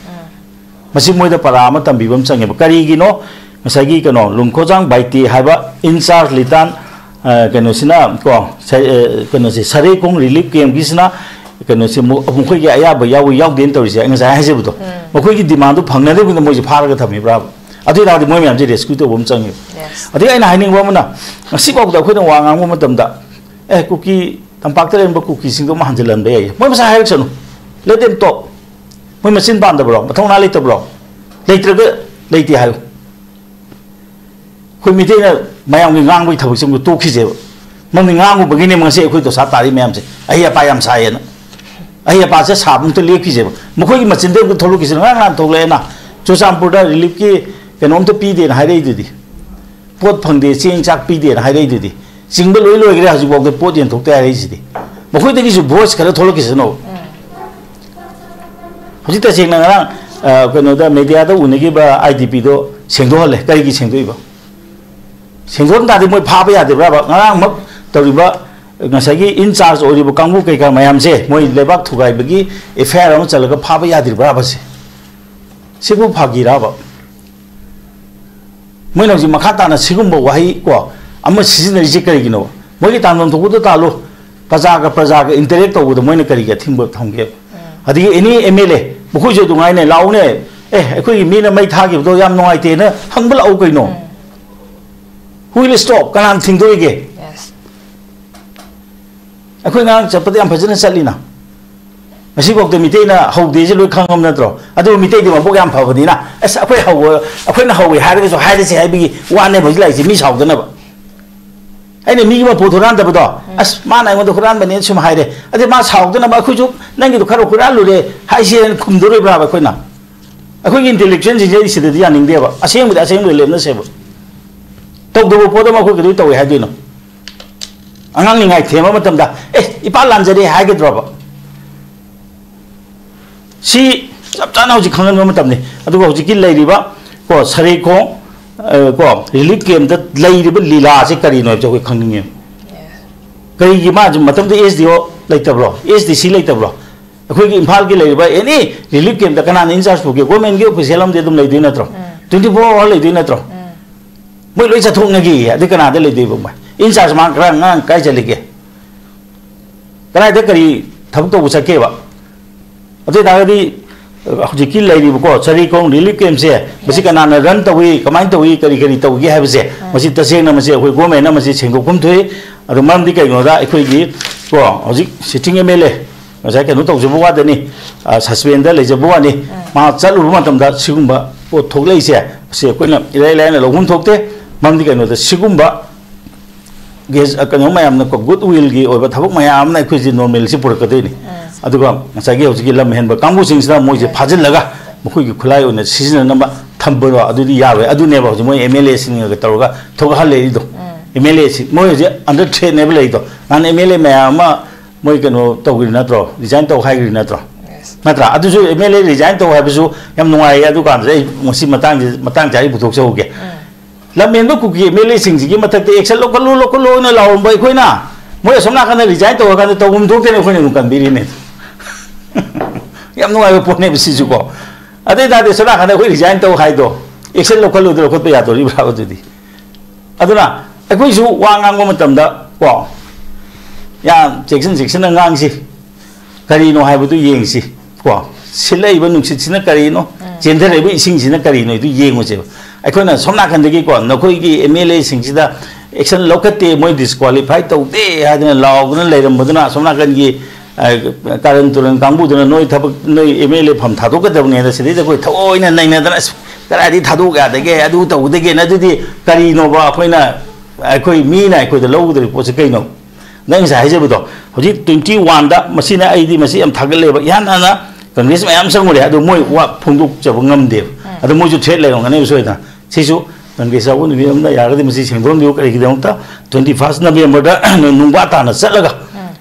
ꯃꯁꯤ ꯃꯣꯏꯗ ꯄꯔꯥ ꯑꯃ ꯇꯝꯕꯤꯕ ꯑꯃ ꯆꯪꯉꯦꯕ꯫ ꯀꯔꯤꯒꯤꯅꯣ? ꯉꯁꯥꯏꯒꯤ ꯀꯩꯅꯣ ꯂꯨꯝꯈꯣꯖꯥꯡ ꯕꯥꯏꯇꯦ ꯍꯥꯏꯕ ꯏꯟꯆꯥꯔꯖ ꯂꯤꯇꯥꯟ, ꯑ, ꯀꯩꯅꯣꯁꯤꯅ ꯀꯣ, ꯁ-, ꯑ, ꯀꯩꯅꯣꯁꯦ ꯁꯔꯦꯀꯣꯡ ꯔꯤꯂꯤꯐ ꯀꯦꯝꯒꯤꯁꯤꯅ ꯀꯩꯅꯣꯁꯦ ꯃꯨ-, ꯃꯈꯣꯏꯒꯤ ꯑꯌꯥꯕ ꯌꯥꯎꯏ ꯌꯥꯎꯗꯦꯅ ꯇꯧꯔꯤꯁꯦ ꯑꯩ ꯉꯁꯥꯏ ꯍꯥꯏꯖꯕꯗꯣ, ꯃꯈꯣꯏꯒꯤ ꯗꯤꯃꯥꯟꯗꯨ ꯐꯪꯅꯗꯕꯤꯗ ꯃꯣꯏꯁꯦ ꯐꯥꯔꯒ ꯊꯝꯃꯤꯕ꯭ꯔꯥꯕ? ꯑꯗꯨ ꯑꯣꯏꯇꯥꯔꯗꯤ ꯃꯣꯏ ꯃꯌꯥꯝꯁꯦ ꯔꯦꯁꯀ꯭ꯌꯨ ꯇꯧꯕ ꯑꯃ ꯆꯪꯉꯦꯕ꯫ ꯑꯗꯒꯤ ꯑꯩꯅ ꯍꯥꯏꯅꯤꯡꯕ ꯑꯃꯅ, ꯉꯁꯤꯐꯥꯎꯗ ꯑꯩꯈꯣꯏꯅ ꯋꯥ ꯉꯥꯡꯕ ꯃꯇꯝꯗ, "ꯑꯦ, ꯀꯨꯀꯤ, ꯇꯝꯄꯥꯛꯇ ꯂꯩꯔꯝꯕ ꯀꯨꯀꯤꯁꯤꯡꯗꯣ ꯑꯃ ꯍꯟꯖꯤꯜꯍꯟꯕ ꯌꯥꯏꯌꯦ, ꯃꯣꯏ ꯃꯁꯥ ꯍꯥꯏꯔꯛꯁꯅꯨ, let them talk, ꯃꯣꯏ ꯃꯆꯤꯟ ꯄꯥꯟꯗꯕ꯭ꯔꯣ, ꯃꯊꯧꯅꯥ ꯂꯩꯇꯕ꯭ꯔꯣ? ꯂꯩꯇ꯭ꯔꯒ ꯂꯩꯇꯦ ꯍꯥꯏꯌꯨ꯫ ꯑꯩꯈꯣꯏ ꯃꯤꯇꯩꯅ ꯃꯌꯥꯝꯒꯤ ꯉꯥꯡꯕꯒꯤ ꯊꯕꯛꯁꯦ ꯑꯃꯨꯛ ꯇꯣꯛꯈꯤꯁꯦꯕ꯫ ꯃꯔꯝꯗꯤ ꯉꯥꯡꯉꯨꯕꯒꯤꯅꯦ ꯉꯁꯤ ꯑꯩꯈꯣꯏ ꯗꯣꯁꯥ ꯇꯥꯔꯤ ꯃꯌꯥꯝꯁꯦ, ꯑꯍꯩ ꯑꯄꯥ ꯌꯥꯝ ꯁꯥꯏꯌꯦꯅ꯫ ꯑꯍꯩ ꯑꯄꯥꯁꯦ ꯁꯥꯕ ꯑꯝꯇ ꯂꯦꯞꯈꯤꯁꯦꯕ꯫ ꯃꯈꯣꯏꯒꯤ ꯃꯆꯤꯟꯗ ꯑꯝꯇ ꯊꯣꯛꯂꯛꯈꯤꯁꯦ꯫ ꯉꯔꯥꯡ ꯅꯍꯥꯟ ꯊꯣꯛꯂꯛꯑꯦꯅ, ꯆꯨꯔꯆꯥꯟꯄꯨꯔꯗ ꯔꯤꯂꯤꯐꯀꯤ ꯀꯩꯅꯣꯝꯇ ꯄꯤꯗꯦꯅ ꯍꯥꯏꯔꯛꯏꯗꯨꯗꯤ, ꯄꯣꯠ ꯐꯪꯗꯦ, ꯆꯦꯡ ꯆꯥꯛ ꯄꯤꯗꯦꯅ ꯍꯥꯏꯔꯛꯏꯗꯨꯗꯤ, ꯆꯤꯡꯕ ꯂꯣꯏ ꯂꯣꯏꯈ꯭ꯔꯦ, ꯍꯧꯖꯤꯛꯐꯥꯎꯗ ꯄꯣꯠ ꯌꯦꯟꯊꯣꯛꯇꯦ ꯍꯥꯏꯔꯛꯏꯁꯤꯗꯤ꯫ ꯃꯈꯣꯏꯗꯒꯤꯁꯨ ꯚꯣꯏꯁ ꯈꯔ ꯊꯣꯛꯂꯛꯈꯤꯁꯅꯣ꯫ ꯍꯧꯖꯤꯛ ꯇꯁꯦꯡꯅ ꯉꯔꯥꯡ, ꯑ, ꯀꯩꯅꯣꯗ, ꯃꯦꯗꯤꯌꯥꯗ ꯎꯅꯈꯤꯕ ꯑꯥꯏ ꯗꯤ ꯄꯤꯗꯣ ꯁꯦꯡꯗꯣꯛꯍꯜꯂꯦ꯫ ꯀꯔꯤꯒꯤ ꯁꯦꯡꯗꯣꯛꯏꯕ? ꯁꯦꯡꯗꯣꯛꯑꯝ ꯇꯥꯔꯗꯤ ꯃꯣꯏ ꯐꯥꯕ ꯌꯥꯗꯕ꯭ꯔꯥꯕ? ꯉꯔꯥꯡꯃꯛ ꯇꯧꯔꯤꯕ ꯉꯁꯥꯏꯒꯤ ꯏꯟ ꯆꯥꯔꯖ ꯑꯣꯏꯔꯤꯕ ꯀꯥꯡꯕꯨ ꯀꯩꯀꯥ ꯃꯌꯥꯝꯁꯦ, ꯃꯣꯏ ꯂꯩꯕꯥꯛ ꯊꯨꯒꯥꯏꯕꯒꯤ ꯑꯦꯐ ꯑꯥꯏ ꯑꯥꯔ ꯑꯃ ꯆꯜꯂꯒ ꯐꯥꯕ ꯌꯥꯗ꯭ꯔꯤꯕ꯭ꯔꯥꯕ ꯁꯦ? ꯁꯤꯕꯨ ꯐꯥꯒꯤꯔꯥꯕ? ꯃꯣꯏꯅ ꯍꯧꯖꯤꯛ ꯃꯈꯥ ꯇꯥꯅ ꯁꯤꯒꯨꯝꯕ ꯋꯥꯍꯩ ꯀꯣ ꯑꯃ ꯁꯤꯖꯤꯟꯅꯔꯤꯁꯦ ꯀꯔꯤꯒꯤꯅꯣ? ꯃꯣꯏꯒꯤ ꯇꯥꯟꯐꯝ ꯊꯣꯛꯄꯗꯣ ꯇꯥꯜꯂꯨ꯫ ꯄ꯭ꯔꯖꯥꯒ ꯄ꯭ꯔꯖꯥꯒ ꯏꯟꯇꯔꯦꯛ ꯇꯧꯕꯗ ꯃꯣꯏꯅ ꯀꯔꯤꯒꯤ ꯑꯊꯤꯡꯕ ꯊꯝꯒꯦ? ꯑꯗꯒꯤ ꯑꯦꯅꯤ ꯑꯦꯝ ꯑꯦꯜ ꯑꯦ, ꯃꯈꯣꯏꯁꯨ ꯑꯗꯨꯃꯥꯏꯅ ꯂꯥꯛꯎꯅꯦ, "ꯑꯦ, ꯑꯩꯈꯣꯏꯒꯤ ꯃꯤꯅ ꯃꯩ ꯊꯥꯈꯤꯕꯗꯣ ꯌꯥꯝ ꯅꯨꯡꯉꯥꯏꯇꯦꯅ" ꯍꯪꯕ ꯂꯥꯛꯎ ꯀꯩꯅꯣ꯫ Who will stop? ꯀꯅꯥꯅ ꯊꯤꯡꯗꯣꯔꯤꯒꯦ? ꯑꯩꯈꯣꯏ ꯉꯔꯥꯡ ꯆꯠꯄꯗ ꯌꯥꯝ ꯐꯖꯅ ꯆꯠꯂꯤꯅ꯫ ꯉꯁꯤꯐꯥꯎꯗ ꯃꯤꯇꯩꯅ ꯍꯧꯗꯦꯁꯦ ꯂꯣꯏ ꯈꯪꯉꯝ ꯅꯠꯇ꯭ꯔꯣ? ꯑꯗꯨꯕꯨ ꯃꯤꯇꯩꯗꯤ ꯃꯕꯨꯛ ꯌꯥꯝ ꯐꯕꯅꯤꯅ, "ꯑꯁ, ꯑꯩꯈꯣꯏ ꯍꯧꯕ, ꯑꯩꯈꯣꯏꯅ ꯍꯧꯋꯦ ꯍꯥꯏꯔꯒꯁꯨ ꯍꯥꯏꯔꯁꯦ" ꯍꯥꯏꯕꯒꯤ ꯋꯥꯅꯦꯕ ꯍꯧꯖꯤꯛ ꯂꯥꯛꯏꯁꯦ, ꯃꯤ ꯁꯥꯎꯗꯅꯕ꯫ ꯑꯩꯅ ꯃꯤꯒꯤ ꯃꯄꯣꯠ ꯍꯨꯔꯥꯟꯗꯕꯗꯣ, "ꯑꯁ, ꯃꯥꯅ ꯑꯩꯉꯣꯟꯗ ꯍꯨꯔꯥꯟꯕꯅꯦꯅ ꯁꯨꯝ ꯍꯥꯏꯔꯦ", ꯑꯗꯩ ꯃꯥ ꯁꯥꯎꯗꯅꯕ, "ꯑꯩꯈꯣꯏꯁꯨ ꯅꯪꯒꯤꯗꯣ ꯈꯔ ꯍꯨꯔꯥꯜꯂꯨꯔꯦ" ꯍꯥꯏꯁꯦꯅ ꯈꯨꯝꯗꯣꯔꯤꯕ꯭ꯔꯥꯕ ꯑꯩꯈꯣꯏꯅ? ꯑꯩꯈꯣꯏꯒꯤ ꯏꯟꯇꯦꯂꯦꯛꯆꯨꯋꯦꯜꯁꯤꯡꯁꯦ ꯑꯩ ꯁꯤꯗꯗꯤ ꯌꯥꯅꯤꯡꯗꯦꯕ꯫ ꯑꯁꯦꯡꯕꯗꯤ ꯑꯁꯦꯡꯕꯗ ꯂꯦꯞꯅꯁꯦꯕ꯫ ꯇꯧꯗꯕ ꯄꯣꯠ ꯑꯃ ꯑꯩꯈꯣꯏ ꯀꯩꯗꯧ ꯇꯧꯏ ꯍꯥꯏꯗꯣꯏꯅꯣ? ꯑꯉꯥꯡ ꯅꯤꯡꯉꯥꯏ ꯊꯦꯝꯕ ꯃꯇꯝꯗ, "ꯑꯦ, ꯏꯄꯥ ꯂꯥꯟꯖꯔꯦ" ꯍꯥꯏꯒꯗ꯭ꯔꯣꯕ? ꯁꯤ ꯆꯞ ꯆꯥꯅ ꯍꯧꯖꯤꯛ ꯈꯪꯍꯟꯕ ꯃꯇꯝꯅꯤ꯫ ꯑꯗꯨꯒ ꯍꯧꯖꯤꯛꯀꯤ ꯂꯩꯔꯤꯕ ꯀꯣ ꯁꯔꯩꯈꯣꯡ, ꯑ, ꯀꯣ ꯔꯤꯂꯤꯐ ꯀꯦꯝꯞꯇ ꯂꯩꯔꯤꯕ ꯂꯤꯂꯥꯁꯦ ꯀꯔꯤꯅꯣ ꯍꯥꯏꯕꯁꯦ ꯑꯩꯈꯣꯏ ꯈꯪꯅꯤꯡꯉꯦ꯫ ꯀꯔꯤꯒꯤ ꯃꯥꯁꯨ ꯃꯇꯝꯗ ꯑꯦꯁ ꯗꯤ ꯑꯣ ꯂꯩꯇꯕ꯭ꯔꯣ? ꯑꯦꯁ ꯗꯤ ꯁꯤ ꯂꯩꯇꯕ꯭ꯔꯣ? ꯑꯩꯈꯣꯏꯒꯤ ꯏꯝꯐꯥꯜꯒꯤ ꯂꯩꯔꯤꯕ ꯑꯦꯅꯤ ꯔꯤꯂꯤꯐ ꯀꯦꯝꯞꯇ ꯀꯅꯥꯅ ꯏꯟꯆꯥꯔꯖ ꯄꯨꯒꯦ? ꯒꯣꯔꯃꯦꯟꯒꯤ ꯑꯣꯐꯤꯁꯤꯌꯦꯜ ꯑꯃꯗꯤ ꯑꯗꯨꯝ ꯂꯩꯗꯣꯏ ꯅꯠꯇ꯭ꯔꯣ? ꯇ꯭ꯋꯦꯟꯇꯤ ꯐꯣꯔ ꯑꯋꯥꯔ ꯂꯩꯗꯣꯏ ꯅꯠꯇ꯭ꯔꯣ? ꯃꯣꯏ ꯂꯣꯏ ꯆꯠꯊꯣꯛꯅꯈꯤ꯫ ꯑꯗꯩ ꯀꯅꯥꯗ ꯂꯩꯗꯣꯏꯕ ꯃꯣꯏ? ꯏꯟꯆꯥꯔꯖ ꯃꯥ ꯈꯔ ꯑꯉꯥꯡ ꯀꯥꯏ ꯆꯠꯂꯤꯒꯦ? ꯀꯗꯥꯏꯗ ꯀꯔꯤ ꯊꯕꯛ ꯇꯧꯕ ꯆꯠꯀꯦꯕ? ꯑꯗꯨ ꯑꯣꯏ ꯇꯥꯔꯒꯗꯤ, ꯑ, ꯍꯧꯖꯤꯛꯀꯤ ꯂꯩꯔꯤꯕꯀꯣ ꯆꯔꯤꯀꯣꯡ ꯔꯤꯂꯤꯐ ꯀꯦꯝꯞꯁꯦ, ꯃꯁꯤ ꯀꯅꯥꯅ ꯔꯟ ꯇꯧꯏ, ꯀꯃꯥꯏꯅ ꯇꯧꯏ, ꯀꯔꯤ ꯀꯔꯤ ꯇꯧꯒꯦ ꯍꯥꯏꯕꯁꯦ, ꯃꯁꯤ ꯇꯁꯦꯡꯅ ꯃꯁꯤ ꯑꯩꯈꯣꯏ ꯒꯣꯔꯃꯦꯟꯅ ꯃꯁꯤ ꯁꯦꯡꯗꯣꯛꯐꯝ ꯊꯣꯛꯏ꯫ ꯑꯗꯣ ꯃꯔꯝꯗꯤ ꯀꯩꯒꯤꯅꯣꯗ ꯑꯩꯈꯣꯏꯒꯤ ꯀꯣ ꯍꯧꯖꯤꯛ ꯁꯤꯇꯤꯡ ꯑꯦꯝ ꯑꯦꯜ ꯑꯦ ꯉꯁꯥꯏ ꯀꯩꯅꯣ ꯇꯧꯖꯕ ꯋꯥꯗꯅꯤ, ꯁꯁꯄꯦꯟꯗ ꯂꯩꯖꯕ ꯋꯥꯅꯤ꯫ ꯃꯥ ꯆꯠꯂꯨꯕ ꯃꯇꯝꯗ ꯁꯤꯒꯨꯝꯕ ꯄꯣꯠ ꯊꯣꯛꯂꯛꯏꯁꯦ, ꯃꯁꯤ ꯑꯩꯈꯣꯏꯅ ꯏꯔꯥꯏ ꯂꯥꯏꯅ ꯂꯧꯐꯝ ꯊꯣꯛꯇꯦ꯫ ꯃꯔꯝꯗꯤ ꯀꯩꯅꯣꯗ ꯁꯤꯒꯨꯝꯕ ꯒꯦꯁ, ꯑ, ꯀꯩꯅꯣ ꯃꯌꯥꯝꯅ ꯀꯣ, ꯒꯨꯗ ꯋꯤꯜꯒꯤ ꯑꯣꯏꯕ ꯊꯕꯛ ꯃꯌꯥꯝ ꯑꯃꯅ ꯑꯩꯈꯣꯏꯁꯦ ꯅꯣꯔꯃꯦꯜꯁꯤ ꯄꯨꯔꯛꯀꯗꯣꯏꯅꯤ꯫ ꯑꯗꯨꯒ ꯉꯁꯥꯏꯒꯤ ꯍꯧꯖꯤꯛꯀꯤ ꯂꯝ ꯍꯦꯟꯕ ꯀꯥꯡꯕꯨꯁꯤꯡꯁꯤꯅ ꯃꯣꯏꯁꯦ ꯐꯥꯖꯤꯜꯂꯒ ꯃꯈꯣꯏꯒꯤ ꯈꯨꯠꯂꯥꯏ ꯑꯣꯏꯅ ꯁꯤꯖꯤꯟꯅꯅꯕ ꯊꯝꯕꯗꯣ ꯑꯗꯨꯗꯤ ꯌꯥꯔꯣꯏ꯫ ꯑꯗꯨꯅꯦꯕ ꯍꯧꯖꯤꯛ ꯃꯣꯏ ꯑꯦꯝ ꯑꯦꯜ ꯑꯦꯁꯤꯡꯒ ꯇꯧꯔꯒ ꯊꯣꯛꯍꯜꯂꯛꯏꯗꯣ꯫ ꯑꯦꯝ ꯑꯦꯜ ꯑꯦꯁꯤ ꯃꯣꯏ ꯍꯧꯖꯤꯛ ꯑꯟꯗꯔ ꯊ꯭ꯔꯦꯠꯅꯦꯕ ꯂꯩꯗꯣ꯫ ꯅꯍꯥꯟ ꯑꯦꯝ ꯑꯦꯜ ꯑꯦ ꯃꯌꯥꯝ ꯑꯃ ꯃꯣꯏ ꯀꯩꯅꯣ ꯇꯧꯈ꯭ꯔꯤ ꯅꯠꯇ꯭ꯔꯣ? ꯔꯤꯖꯥꯏꯟ ꯇꯧ ꯍꯥꯏꯈ꯭ꯔꯤ ꯅꯠꯇ꯭ꯔꯣ? ꯅꯠꯇ꯭ꯔꯥ? ꯑꯗꯨꯁꯨ ꯑꯦꯝ ꯑꯦꯜ ꯑꯦ ꯔꯤꯖꯥꯏꯟ ꯇꯧ ꯍꯥꯏꯕꯁꯨ ꯌꯥꯝ ꯅꯨꯡꯉꯥꯏꯌꯦ꯫ ꯑꯗꯨ ꯀꯥꯟꯗ ꯑꯩ ꯉꯁꯤ ꯃꯇꯥꯡꯁꯤ, ꯃꯇꯥꯡ ꯆꯥꯔꯤ ꯄꯨꯊꯣꯛꯆꯍꯧꯒꯦ꯫ ꯂꯝꯍꯦꯟꯕ ꯀꯨꯀꯤ ꯑꯦꯝ ꯑꯦꯜ ꯑꯦꯁꯤꯡꯁꯤꯒꯤ ꯃꯊꯛꯇ action ꯂꯧꯈꯠꯂꯨ, ꯂꯧꯈꯠꯂꯨ ꯍꯥꯏꯅ ꯂꯥꯎꯔꯝꯕ ꯑꯩꯈꯣꯏꯅ ꯃꯣꯏ ꯑꯁꯣꯝ ꯅꯥꯀꯟꯗ ꯔꯤꯖꯥꯏꯟ ꯇꯧꯔꯀꯥꯟꯗ ꯇꯧꯐꯝ ꯊꯣꯛꯇꯦꯅ ꯑꯩꯈꯣꯏꯅ ꯑꯗꯨꯝ ꯀꯟꯕꯤꯔꯤꯅꯦ꯫ ꯌꯥꯝ ꯅꯨꯡꯉꯥꯏꯕ ꯄꯣꯠꯅꯦꯕ ꯁꯤꯁꯨꯀꯣ꯫ ꯑꯗꯨ ꯑꯣꯏ ꯇꯥꯔꯗꯤ ꯑꯁꯣꯝ ꯅꯥꯀꯟꯗ ꯑꯩꯈꯣꯏ ꯔꯤꯖꯥꯏꯟ ꯇꯧ ꯍꯥꯏꯗꯣ action ꯂꯧꯈꯠꯂꯨꯗ ꯂꯧꯈꯠꯄ ꯌꯥꯗꯣꯔꯤꯕ꯭ꯔꯥ ꯑꯗꯨꯗꯤ? ꯑꯗꯨꯅ ꯑꯩꯈꯣꯏꯁꯨ ꯋꯥ ꯉꯥꯡꯕ ꯃꯇꯝꯗ ꯀꯣ ꯌꯥꯝ ꯆꯦꯛꯁꯤꯟ ꯆꯦꯛꯁꯤꯟꯅ ꯉꯥꯡꯁꯤ꯫ ꯀꯔꯤꯅꯣ ꯍꯥꯏꯕꯗꯨ ꯌꯦꯡꯁꯤ ꯀꯣ꯫ ꯁꯤꯠꯂꯛꯏꯕ ꯅꯨꯡꯁꯤꯠꯁꯤꯅ ꯀꯔꯤꯅꯣ, ꯆꯦꯟꯊꯔꯛꯏꯕ ꯏꯁꯤꯡꯁꯤꯅ ꯀꯔꯤꯅꯣ, ꯑꯗꯨ ꯌꯦꯡꯉꯨꯁꯦꯕ꯫ ꯑꯩꯈꯣꯏꯅ ꯁꯣꯝ ꯅꯥꯀꯟꯗꯒꯤꯀꯣ ꯅꯈꯣꯏꯒꯤ ꯑꯦꯝ ꯑꯦꯜ ꯑꯦꯁꯤꯡꯁꯤꯗ action ꯂꯧꯈꯠꯇꯦ, ꯃꯣꯏ disqualify ꯇꯧꯗꯦ ꯍꯥꯏꯗꯅ ꯂꯥꯎꯗꯨꯅ ꯂꯩꯔꯝꯕꯗꯨꯅ ꯑꯁꯣꯝ ꯅꯥꯀꯟꯒꯤ, ꯑ, ꯀꯥꯔꯟ ꯇꯨꯔꯟ ꯀꯥꯡꯕꯨꯗꯨꯅ ꯅꯣꯏ ꯊꯕꯛ, ꯅꯣꯏ ꯑꯦꯝ ꯑꯦꯜ ꯑꯦ ꯐꯝ ꯊꯥꯗꯣꯛꯀꯗꯕꯅꯦꯅ ꯁꯤꯗꯩꯗ ꯑꯩꯈꯣꯏ ꯊꯑꯣꯏꯅ ꯅꯩꯅꯗꯅ, "ꯑꯁ, ꯀꯗꯥꯏꯗꯒꯤ ꯊꯥꯗꯣꯛ ꯌꯥꯗꯒꯦ, ꯑꯗꯨ ꯇꯧꯒꯗꯒꯦꯅ"? ꯑꯗꯨꯗꯤ ꯀꯔꯤꯅꯣꯕ ꯑꯩꯈꯣꯏꯅ, ꯑꯩꯈꯣꯏ ꯃꯤꯅ ꯑꯩꯈꯣꯏꯗ ꯂꯧꯒꯗꯧꯔꯤꯕ ꯄꯣꯠꯁꯦ ꯀꯩꯅꯣ? ꯅꯪ ꯉꯁꯥꯏ ꯍꯥꯏꯖꯕꯗꯣ, ꯍꯧꯖꯤꯛ twenty one ꯗ ꯃꯁꯤꯅ, ꯑꯩꯗꯤ ꯃꯁꯤ ꯌꯥꯝ ꯊꯥꯒꯠꯂꯦꯕ꯫ ꯏꯍꯥꯟ ꯍꯥꯟꯅ ꯀꯪꯒ꯭ꯔꯦꯁ ꯃꯌꯥꯝ ꯆꯪꯉꯨꯔꯦ, ꯑꯗꯨ ꯃꯣꯏ ꯋꯥ ꯐꯣꯡꯗꯣꯛꯆꯕ ꯉꯝꯗꯦꯕ꯫ ꯑꯗꯨ ꯃꯣꯏꯁꯨ threat ꯂꯩꯔꯝꯒꯅꯦꯕ ꯁꯣꯏꯗꯅ꯫ ꯁꯤꯁꯨ ꯀꯪꯒ꯭ꯔꯦꯁ ꯌꯥꯎꯕ ꯅꯨꯃꯤꯠ ꯑꯃꯗ ꯌꯥꯔꯒꯗꯤ ꯃꯁꯤ ꯁꯦꯡꯗꯣꯛꯍꯟꯕꯤꯌꯨ꯫ ꯀꯔꯤꯒꯤꯗꯃꯛꯇ twenty first November ꯗ ꯅꯨꯡꯕꯥ ꯇꯥꯅ ꯆꯠꯂꯒ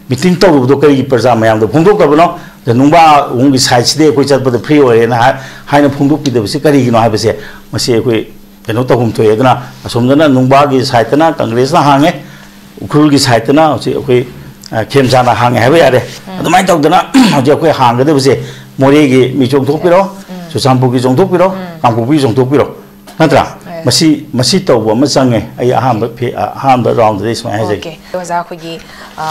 meeting ꯇꯧꯔꯨꯕꯗꯣ ꯀꯔꯤꯒꯤ ꯄ꯭ꯔꯖꯥ ꯃꯌꯥꯝꯗ ꯐꯣꯡꯗꯣꯛꯇꯕꯅꯣ? ꯑꯗ ꯅꯨꯡꯕꯥ ꯎꯪꯒꯤ ꯁꯥꯏꯠꯁꯤꯗꯤ ꯑꯩꯈꯣꯏ ꯆꯠꯄꯗ ꯐ꯭ꯔꯤ ꯑꯣꯏꯔꯦꯅ ꯍꯥꯏ-, ꯍꯥꯏꯅ ꯐꯣꯡꯗꯣꯛꯄꯤꯗꯕꯁꯤ ꯀꯔꯤꯒꯤꯅꯣ ꯍꯥꯏꯕꯁꯦ ꯃꯁꯤ ꯑꯩꯈꯣꯏ ꯀꯩꯅꯣ ꯇꯧꯐꯝ ꯊꯣꯛꯑꯦ꯫ ꯑꯗꯨꯅ ꯑꯁꯣꯝꯗꯅ ꯅꯨꯡꯕꯥꯒꯤ ꯁꯥꯏꯠꯇꯅ ꯀꯪꯒ꯭ꯔꯦꯁꯅ ꯍꯥꯡꯉꯦ, ꯎꯈ꯭ꯔꯨꯜꯒꯤ ꯁꯥꯏꯠꯇꯅ ꯍꯧꯖꯤꯛ ꯑꯩꯈꯣꯏ, ꯑ, ꯈꯦꯝꯆꯥꯅ ꯍꯥꯡꯉꯦ ꯍꯥꯏꯕ ꯌꯥꯔꯦ꯫ ꯑꯗꯨꯃꯥꯏꯅ ꯇꯧꯗꯅ ꯍꯧꯖꯤꯛ ꯑꯩꯈꯣꯏ ꯍꯥꯡꯒꯗꯕꯁꯦ ꯃꯣꯔꯦꯒꯤ ꯃꯤ ꯆꯣꯡꯊꯣꯛꯄꯤꯔꯣ, ꯆꯨꯔꯆꯥꯟꯄꯨꯔꯒꯤ ꯆꯣꯡꯊꯣꯛꯄꯤꯔꯣ, ꯀꯥꯡꯄꯣꯛꯄꯤ ꯆꯣꯡꯊꯣꯛꯄꯤꯔꯣ, ꯅꯠꯇ꯭ꯔꯥ? ꯃꯁꯤ, ꯃꯁꯤ ꯇꯧꯕ ꯑꯃ ꯆꯪꯉꯦ꯫ ꯑꯩ ꯑꯍꯥꯟꯕ ꯐꯦ-, ꯑ, ꯑꯍꯥꯟꯕ ꯔꯥꯎꯟꯗꯗꯤ ꯁꯨꯃꯥꯏꯅ ꯍꯥꯏꯖꯒꯦ꯫ ꯑꯣꯀꯦ꯫ ꯑꯣꯖꯥ, ꯑꯩꯈꯣꯏꯒꯤ, ꯑ,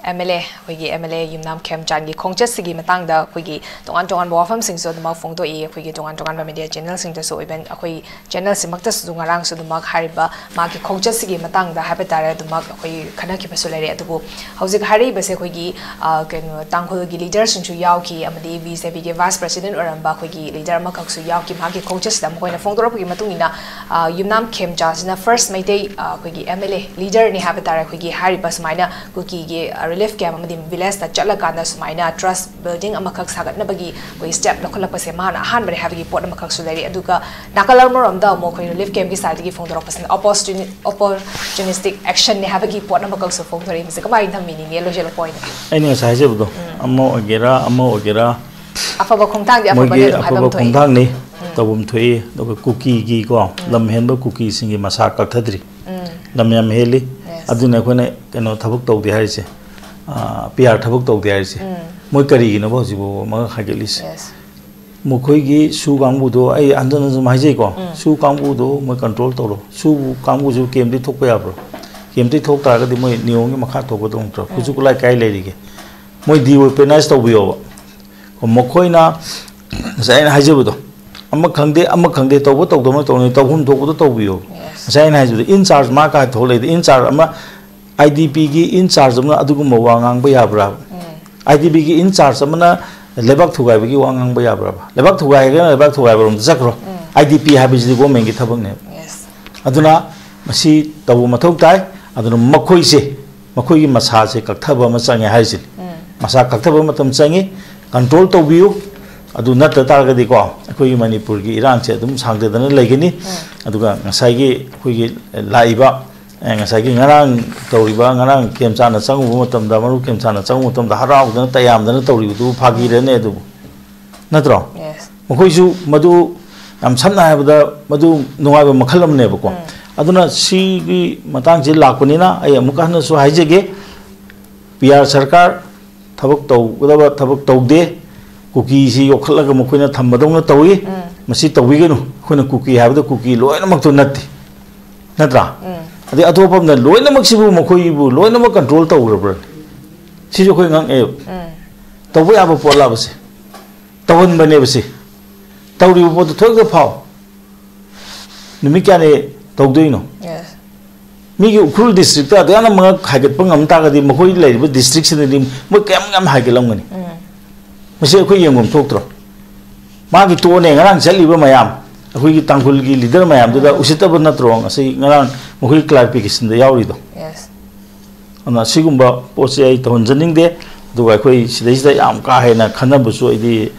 ꯑꯦꯝ ꯑꯦꯜ ꯑꯦ, ꯑꯩꯈꯣꯏꯒꯤ ꯑꯦꯝ ꯑꯦꯜ ꯑꯦ ꯌꯨꯝꯅꯥꯝ ꯈꯦꯝꯆꯥꯟꯒꯤ ꯈꯣꯡꯆꯠꯁꯤꯒꯤ ꯃꯇꯥꯡꯗ ꯑꯩꯈꯣꯏꯒꯤ ꯇꯣꯉꯥꯟ ꯇꯣꯉꯥꯟꯕ ꯋꯥꯐꯝꯁꯤꯡꯁꯨ ꯑꯗꯨꯃꯛ ꯐꯣꯡꯗꯣꯛꯏ꯫ ꯑꯩꯈꯣꯏꯒꯤ ꯇꯣꯉꯥꯟ ꯇꯣꯉꯥꯟꯕ ꯃꯦꯗꯤꯌꯥ ꯆꯦꯅꯦꯜꯁꯤꯡꯗꯁꯨ, ꯏꯚꯟ ꯑꯩꯈꯣꯏ ꯆꯦꯅꯦꯜꯁꯤꯃꯛꯇꯁꯨ ꯉꯔꯥꯡꯁꯨ ꯑꯗꯨꯃꯛ ꯍꯥꯏꯔꯤꯕ ꯃꯥꯒꯤ ꯈꯣꯡꯆꯠꯁꯤꯒꯤ ꯃꯇꯥꯡꯗ ꯍꯥꯏꯕ ꯇꯥꯔꯦ ꯑꯗꯨꯃꯛ ꯑꯩꯈꯣꯏ ꯈꯟꯅꯈꯤꯕꯁꯨ ꯂꯩꯔꯦ꯫ ꯑꯗꯨꯕꯨ ꯍꯧꯖꯤꯛ ꯍꯥꯏꯔꯛꯏꯕꯁꯦ ꯑꯩꯈꯣꯏꯒꯤ, ꯑ, ꯀꯩꯅꯣ, ꯇꯥꯡꯈꯨꯜꯒꯤ ꯂꯤꯗꯔꯁꯤꯡꯁꯨ ꯌꯥꯎꯈꯤ, ꯑꯃꯗꯤ ꯕꯤ ꯖꯦ ꯄꯤꯒꯤ ꯚꯥꯏꯁ ꯄ꯭ꯔꯁꯤꯗꯦꯟꯠ ꯑꯣꯏꯔꯝꯕ ꯑꯩꯈꯣꯏꯒꯤ ꯂꯤꯗꯔ ꯑꯃꯈꯛꯁꯨ ꯌꯥꯎꯈꯤ꯫ ꯃꯍꯥꯛꯀꯤ ꯈꯣꯡꯆꯠꯁꯤꯗ ꯃꯈꯣꯏꯅ ꯐꯣꯡꯗꯣꯔꯛꯄꯒꯤ ꯃꯇꯨꯡ ꯏꯟꯅ, ꯑ, ꯌꯨꯝꯅꯥꯝ ꯈꯦꯝꯆꯥꯁꯤꯅ ꯐꯥꯔꯁ ꯃꯩꯇꯩ, ꯑ, ꯑꯩꯈꯣꯏꯒꯤ ꯑꯦꯝ ꯑꯦꯜ ꯑꯦ ꯂꯤꯗꯔꯅꯤ ꯍꯥꯏꯕ ꯇꯥꯔꯦ꯫ ꯑꯩꯈꯣꯏꯒꯤ ꯍꯥꯏꯔꯤꯕ ꯁꯨꯃꯥꯏꯅ ꯀꯨꯀꯤꯒꯤ, ꯑ, ꯔꯤꯂꯤꯐ ꯀꯦꯝꯞ ꯑꯃꯗꯤ ꯚꯤꯂꯦꯖꯇ ꯆꯠꯂꯀꯥꯟꯗ ꯁꯨꯃꯥꯏꯅ ꯇ꯭ꯔꯁ ꯕꯤꯜꯗꯤꯡ ꯑꯃꯈꯛ ꯁꯥꯒꯠꯅꯕꯒꯤ ꯑꯩꯈꯣꯏ ꯁ꯭ꯇꯦꯞ ꯂꯧꯈꯠꯂꯛꯄꯁꯦ ꯃꯥꯅ ꯑꯍꯥꯟꯕꯅꯤ ꯍꯥꯏꯕꯒꯤ ꯄꯣꯠ ꯑꯃꯈꯛꯁꯨ ꯂꯩꯔꯤ꯫ ꯑꯗꯨꯒ ꯅꯥꯀꯜ ꯑꯃꯔꯣꯝꯗ ꯑꯃꯨꯛ ꯑꯩꯈꯣꯏ ꯔꯤꯂꯤꯐ ꯀꯦꯝꯞꯀꯤ ꯁꯥꯏꯠꯇꯒꯤ ꯐꯣꯡꯗꯣꯔꯛꯄꯁꯤꯅ ꯑꯣꯄꯣꯔꯆꯨꯅꯤ-, ꯑꯣꯄꯣꯔꯆꯨꯅꯤꯁꯇꯤꯛ ꯑꯦꯛꯁꯟꯅꯤ ꯍꯥꯏꯕꯒꯤ ꯄꯣꯠ ꯑꯃꯈꯛꯁꯨ ꯐꯣꯡꯗꯣꯔꯛꯏ꯫ ꯃꯁꯤ ꯀꯃꯥꯏꯅ ꯊꯝꯕꯤꯅꯤꯡꯉꯦ ꯂꯣꯏꯁꯤꯜꯂꯛꯄ ꯑꯣꯏꯅ? ꯑꯩꯅ ꯉꯁꯥꯏ ꯍꯥꯏꯖꯕꯗꯣ, ꯑꯃ ꯑꯣꯏꯒꯦꯔꯥ ꯑꯃ ꯑꯣꯏꯒꯦꯔꯥ, ꯑꯐꯕ ꯈꯣꯡꯊꯥꯡꯗꯤ ꯑꯐꯕꯅ ꯃꯣꯏꯒꯤ ꯑꯗꯨꯝ ꯍꯥꯏꯕ ꯑꯐꯕ ꯑꯃ ꯊꯣꯛꯏ꯫ ꯈꯣꯡꯊꯥꯡꯅꯤ ꯇꯧꯐꯝ ꯊꯣꯛꯏ꯫ ꯑꯗꯨꯒ ꯀꯨꯀꯤꯒꯤꯀꯣ, ꯂꯝ ꯍꯦꯟꯕ ꯀꯨꯀꯤꯁꯤꯡꯒꯤ ꯃꯁꯥ ꯀꯛꯊꯗ꯭ꯔꯤ꯫ ꯂꯝ ꯌꯥꯝ ꯍꯦꯜꯂꯤ꯫ ꯌꯦꯁ꯫ ꯑꯗꯨꯅ ꯑꯩꯈꯣꯏꯅ ꯀꯩꯅꯣ ꯊꯕꯛ ꯇꯧꯗꯦ ꯍꯥꯏꯔꯤꯁꯦ, ꯄꯤ ꯑꯥꯔ ꯊꯕꯛ ꯇꯧꯗꯦ ꯍꯥꯏꯔꯤꯁꯦ꯫ ꯃꯣꯏ ꯀꯔꯤꯒꯤꯅꯣꯕ ꯍꯧꯖꯤꯛ ꯐꯥꯎꯕ ꯃꯉꯛ ꯍꯥꯏꯒꯠꯂꯤꯁꯦ? ꯌꯦꯁ꯫ ꯃꯈꯣꯏꯒꯤ ꯁꯨ ꯀꯥꯡꯕꯨꯗꯣ ꯑꯩ ꯍꯟꯖꯤꯟ ꯍꯟꯖꯤꯟ ꯍꯥꯏꯖꯩꯀꯣ, ꯁꯨ ꯀꯥꯡꯕꯨꯗꯣ ꯃꯣꯏ ꯀꯟꯇ꯭ꯔꯣꯜ ꯇꯧꯔꯣ꯫ ꯁꯨ ꯀꯥꯡꯕꯨꯁꯨ ꯀꯦꯝꯗꯤ ꯊꯣꯛꯄ ꯌꯥꯕ꯭ꯔꯣ? ꯀꯦꯝꯗꯤ ꯊꯣꯛ ꯇꯥꯔꯒꯗꯤ ꯃꯣꯏ ꯅꯤꯌꯣꯝꯒꯤ ꯃꯈꯥ ꯊꯣꯛꯄꯗꯧ ꯅꯠꯇ꯭ꯔꯣ? ꯈꯨꯠꯁꯨ ꯈꯨꯠꯂꯥꯏ ꯀꯥꯏ ꯂꯩꯔꯤꯒꯦ? ꯃꯣꯏ ꯗꯤꯑꯣꯄꯦꯅꯥꯏꯁ ꯇꯧꯕꯤꯌꯣꯕ꯫ ꯃꯈꯣꯏꯅ ꯉꯁꯥꯏ ꯑꯩꯅ ꯍꯥꯏꯖꯕꯗꯣ, ꯑꯃ ꯈꯪꯗꯦ ꯑꯃ ꯈꯪꯗꯦ, ꯇꯧꯕ ꯇꯧꯗꯕꯅ ꯇꯧꯅꯤ, ꯇꯧꯐꯝ ꯊꯣꯛꯄꯗꯣ ꯇꯧꯕꯤꯌꯣ꯫ ꯌꯦꯁ꯫ ꯉꯁꯥꯏ ꯑꯩꯅ ꯍꯥꯏꯖꯕꯗꯣ, ꯏꯟ ꯆꯥꯔꯖ ꯃꯥ ꯀꯥꯏ ꯊꯣꯛꯂꯛꯏꯗꯣ? ꯏꯟ ꯆꯥꯔꯖ ꯑꯃ, ꯑꯥꯏ ꯗꯤ ꯄꯤꯒꯤ ꯏꯟ ꯆꯥꯔꯖ ꯑꯃꯅ ꯑꯗꯨꯒꯨꯝꯕ ꯋꯥ ꯉꯥꯡꯕ ꯌꯥꯕ꯭ꯔꯥ? ꯑꯥꯏ ꯗꯤ ꯄꯤꯒꯤ ꯏꯟ ꯆꯥꯔꯖ ꯑꯃꯅ ꯂꯩꯕꯥꯛ ꯊꯨꯒꯥꯏꯕꯒꯤ ꯋꯥ ꯉꯥꯡꯕ ꯌꯥꯕ꯭ꯔꯕ? ꯂꯩꯕꯥꯛ ꯊꯨꯒꯥꯏꯔꯒꯅ ꯂꯩꯕꯥꯛ ꯊꯨꯒꯥꯏꯕꯔꯣꯝꯗ ꯆꯠꯈ꯭ꯔꯣ꯫ ꯑꯥꯏ ꯗꯤ ꯄꯤ ꯍꯥꯏꯕꯁꯤꯗꯤ ꯒꯣꯔꯃꯦꯟꯒꯤ ꯊꯕꯛꯅꯦꯕ꯫ ꯌꯦꯁ꯫ ꯑꯗꯨꯅ ꯃꯁꯤ ꯇꯧꯕ ꯃꯊꯧ ꯇꯥꯏ꯫ ꯑꯗꯨꯅ ꯃꯈꯣꯏꯁꯦ, ꯃꯈꯣꯏꯒꯤ ꯃꯁꯥꯁꯦ ꯀꯛꯊꯕ ꯑꯃ ꯆꯪꯉꯦ ꯍꯥꯏꯁꯤꯅꯤ꯫ ꯃꯁꯥ ꯀꯛꯊꯕ ꯃꯇꯝ ꯆꯪꯉꯤ, ꯀꯟꯇ꯭ꯔꯣꯜ ꯇꯧꯕꯤꯌꯨ꯫ ꯑꯗꯨ ꯅꯠꯇ ꯇꯥꯔꯒꯗꯤꯀꯣ, ꯑꯩꯈꯣꯏꯒꯤ ꯃꯅꯤꯄꯨꯔꯒꯤ ꯏꯔꯥꯡꯁꯦ ꯑꯗꯨꯝ ꯁꯥꯡꯊꯗꯅ ꯂꯩꯒꯅꯤ꯫ ꯑꯗꯨꯒ ꯉꯁꯥꯏꯒꯤ ꯑꯩꯈꯣꯏꯒꯤ ꯂꯥꯛꯏꯕ ꯑꯦ, ꯉꯁꯥꯏꯒꯤ ꯉꯔꯥꯡ ꯇꯧꯔꯤꯕ, ꯉꯔꯥꯡ ꯈꯦꯝꯆꯥꯟꯅ ꯆꯪꯉꯨꯕ ꯃꯇꯝꯗ, ꯃꯔꯨꯞ ꯈꯦꯝꯆꯥꯟꯅ ꯆꯪꯉꯨꯕ ꯃꯇꯝꯗ ꯍꯔꯥꯎꯗꯅ ꯇꯌꯥꯝꯗꯅ ꯇꯧꯔꯤꯕꯗꯨ ꯐꯥꯒꯤꯔꯅꯦ ꯑꯗꯨꯕꯨ? ꯅꯠꯇ꯭ꯔꯣ? Yes. ꯃꯈꯣꯏꯁꯨ ꯃꯗꯨ, ꯌꯥꯝ ꯁꯝꯅ ꯍꯥꯏꯔꯕꯗ, ꯃꯗꯨ ꯅꯨꯡꯉꯥꯏꯕ ꯃꯈꯜ ꯑꯃꯅꯦꯕꯀꯣ꯫ ꯑꯗꯨꯅ ꯁꯤꯒꯤ ꯃꯇꯥꯡꯁꯤ ꯂꯥꯛꯄꯅꯤꯅ ꯑꯩ ꯑꯃꯨꯛꯀ ꯍꯟꯅꯁꯨ ꯍꯥꯏꯖꯒꯦ, ꯄꯤ ꯑꯥꯔ ꯁꯔꯀꯥꯔ ꯊꯕꯛ ꯇꯧꯒꯗꯕ ꯊꯕꯛ ꯇꯧꯗꯦ, ꯀꯨꯀꯤꯁꯤ ꯌꯣꯛꯈꯠꯂꯒ ꯃꯈꯣꯏꯅ ꯊꯝꯕꯗꯧꯅ ꯇꯧꯏ꯫ ꯃꯁꯤ ꯇꯧꯕꯤꯒꯅꯨ꯫ ꯑꯩꯈꯣꯏꯅ ꯀꯨꯀꯤ ꯍꯥꯏꯕꯗ ꯀꯨꯀꯤ ꯂꯣꯏꯅꯃꯛꯇꯨ ꯅꯠꯇꯦ, ꯅꯠꯇ꯭ꯔꯥ? ꯑꯗꯩ ꯑꯇꯣꯞꯄ ꯑꯃꯅ ꯂꯣꯏꯅꯃꯛꯁꯤꯕꯨ ꯃꯈꯣꯏꯕꯨ ꯂꯣꯏꯅꯃꯛ control ꯇꯧꯈ꯭ꯔꯕ꯭ꯔꯅꯦ? ꯁꯤꯁꯨ ꯑꯩꯈꯣꯏ ꯉꯛꯑꯦꯕ꯫ ꯇꯧꯕ ꯌꯥꯕ ꯄꯣꯠꯂꯕꯁꯦ? ꯇꯧꯍꯟꯕꯅꯦꯕ ꯁꯤ꯫ ꯇꯧꯔꯤꯕ ꯄꯣꯠꯇꯨ ꯊꯣꯛꯇ ꯐꯥꯎ꯫ ꯅꯨꯃꯤꯠ ꯀꯌꯥꯅꯤ ꯇꯧꯗꯣꯏꯅꯣ? Yes. ꯃꯤꯒꯤ ꯎꯈ꯭ꯔꯨꯜ district ꯇ ꯑꯗꯨꯛ ꯌꯥꯝꯅ ꯃꯉꯛ ꯍꯥꯏꯒꯠꯄ ꯉꯝ ꯇꯥꯔꯒꯗꯤ, ꯃꯈꯣꯏ ꯂꯩꯔꯤꯕ district ꯁꯤꯗꯗꯤ ꯃꯣꯏ ꯀꯌꯥꯝ ꯌꯥꯝ ꯍꯥꯏꯒꯠꯂꯝꯒꯅꯤ? ꯃꯁꯤ ꯑꯩꯈꯣꯏ ꯌꯦꯡꯐꯝ ꯊꯣꯛꯇ꯭ꯔꯣ? ꯃꯥꯒꯤ ꯇꯣꯟꯅꯦ ꯉꯔꯥꯡ ꯆꯠꯂꯤꯕ ꯃꯌꯥꯝ, ꯑꯩꯈꯣꯏꯒꯤ ꯇꯥꯡꯈꯨꯜꯒꯤ leader ꯃꯌꯥꯝꯗꯨꯗ ꯎꯁꯤꯠꯇꯕ ꯅꯠꯇ꯭ꯔꯣ? ꯉꯁꯤ ꯉꯔꯥꯡ ꯃꯈꯣꯏ clarification ꯗ ꯌꯥꯎꯔꯤꯗꯣ꯫ Yes. ꯑꯗꯨꯅ ꯑꯁꯤꯒꯨꯝꯕ ꯄꯣꯠꯁꯦ ꯑꯩ ꯇꯧꯍꯟꯖꯅꯤꯡꯗꯦ꯫ ꯑꯗꯨꯒ ꯑꯩꯈꯣꯏ ꯁꯤꯗꯩꯁꯤꯗ ꯌꯥꯝ ꯀꯥ ꯍꯦꯟꯅ ꯈꯟꯅꯕꯁꯨ ꯑꯩꯗꯤ,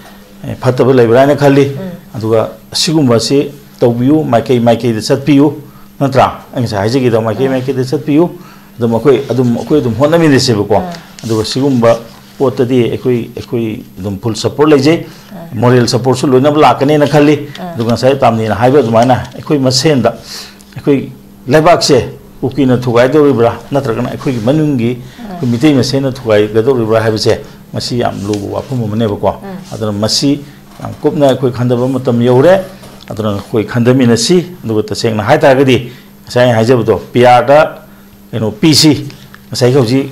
ꯑꯦ, ꯐꯠꯇꯕ ꯂꯩꯕ꯭ꯔꯥ ꯍꯥꯏꯅ ꯈꯜꯂꯤ꯫ ꯑꯗꯨꯒ ꯑꯁꯤꯒꯨꯝꯕꯁꯤ ꯇꯧꯕꯤꯌꯨ, ꯃꯥꯏꯀꯩ ꯃꯥꯏꯀꯩꯗ ꯆꯠꯄꯤꯌꯨ, ꯅꯠꯇ꯭ꯔꯥ? ꯑꯩ ꯉꯁꯥꯏ ꯍꯥꯏꯖꯈꯤꯗꯣ, ꯃꯥꯏꯀꯩ ꯃꯥꯏꯀꯩꯗ ꯆꯠꯄꯤꯌꯨ꯫ ꯑꯗꯨꯝ ꯑꯩꯈꯣꯏ ꯑꯗꯨꯝ, ꯑꯩꯈꯣꯏ ꯑꯗꯨꯝ ꯍꯣꯠꯅꯃꯤꯟꯅꯁꯦꯕꯀꯣ꯫ ꯑꯗꯨꯒ ꯁꯤꯒꯨꯝꯕ ꯄꯣꯠꯇꯗꯤ ꯑꯩꯈꯣꯏ, ꯑꯩꯈꯣꯏ ꯑꯗꯨꯝ full support ꯂꯩꯖꯩ꯫ Moral support ꯁꯨ ꯂꯣꯏꯅꯕ ꯂꯥꯛꯀꯅꯦꯅ ꯈꯜꯂꯤ꯫ ꯑꯗꯨꯒ ꯉꯁꯥꯏ ꯇꯥꯝꯅꯤꯅ ꯍꯥꯏꯕ ꯑꯗꯨꯃꯥꯏꯅ ꯑꯩꯈꯣꯏ ꯃꯁꯦꯟꯗ, ꯑꯩꯈꯣꯏ ꯂꯩꯕꯥꯛꯁꯦ ꯀꯨꯀꯤꯅ ꯊꯨꯒꯥꯏꯗꯧꯔꯤꯕ꯭ꯔꯥ, ꯅꯠꯇ꯭ꯔꯒꯅ ꯑꯩꯈꯣꯏꯒꯤ ꯃꯅꯨꯡꯒꯤ ꯑꯩꯈꯣꯏ ꯃꯤꯇꯩ ꯃꯁꯦꯟꯅ ꯊꯨꯒꯥꯏꯒꯗꯧꯔꯤꯕ꯭ꯔꯥ ꯍꯥꯏꯕꯁꯦ, ꯃꯁꯤ ꯌꯥꯝ ꯂꯨꯕ ꯋꯥꯐꯝ ꯑꯃꯅꯦꯕꯀꯣ꯫ ꯑꯗꯨꯅ ꯃꯁꯤ ꯌꯥꯝ ꯀꯨꯞꯅ ꯑꯩꯈꯣꯏ ꯈꯟꯊꯕ ꯃꯇꯝ ꯌꯧꯔꯦ꯫ ꯑꯗꯨꯅ ꯑꯩꯈꯣꯏ ꯈꯟꯊꯃꯤꯟꯅꯁꯤ꯫ ꯑꯗꯨꯒ ꯇꯁꯦꯡꯅ ꯍꯥꯏ ꯇꯥꯔꯒꯗꯤ, ꯉꯁꯥꯏ ꯑꯩꯅ ꯍꯥꯏꯖꯕꯗꯣ, ꯄꯤ ꯑꯥꯔꯗ ꯀꯩꯅꯣ ꯄꯤꯁꯤ, ꯉꯁꯥꯏꯒꯤ ꯍꯧꯖꯤꯛ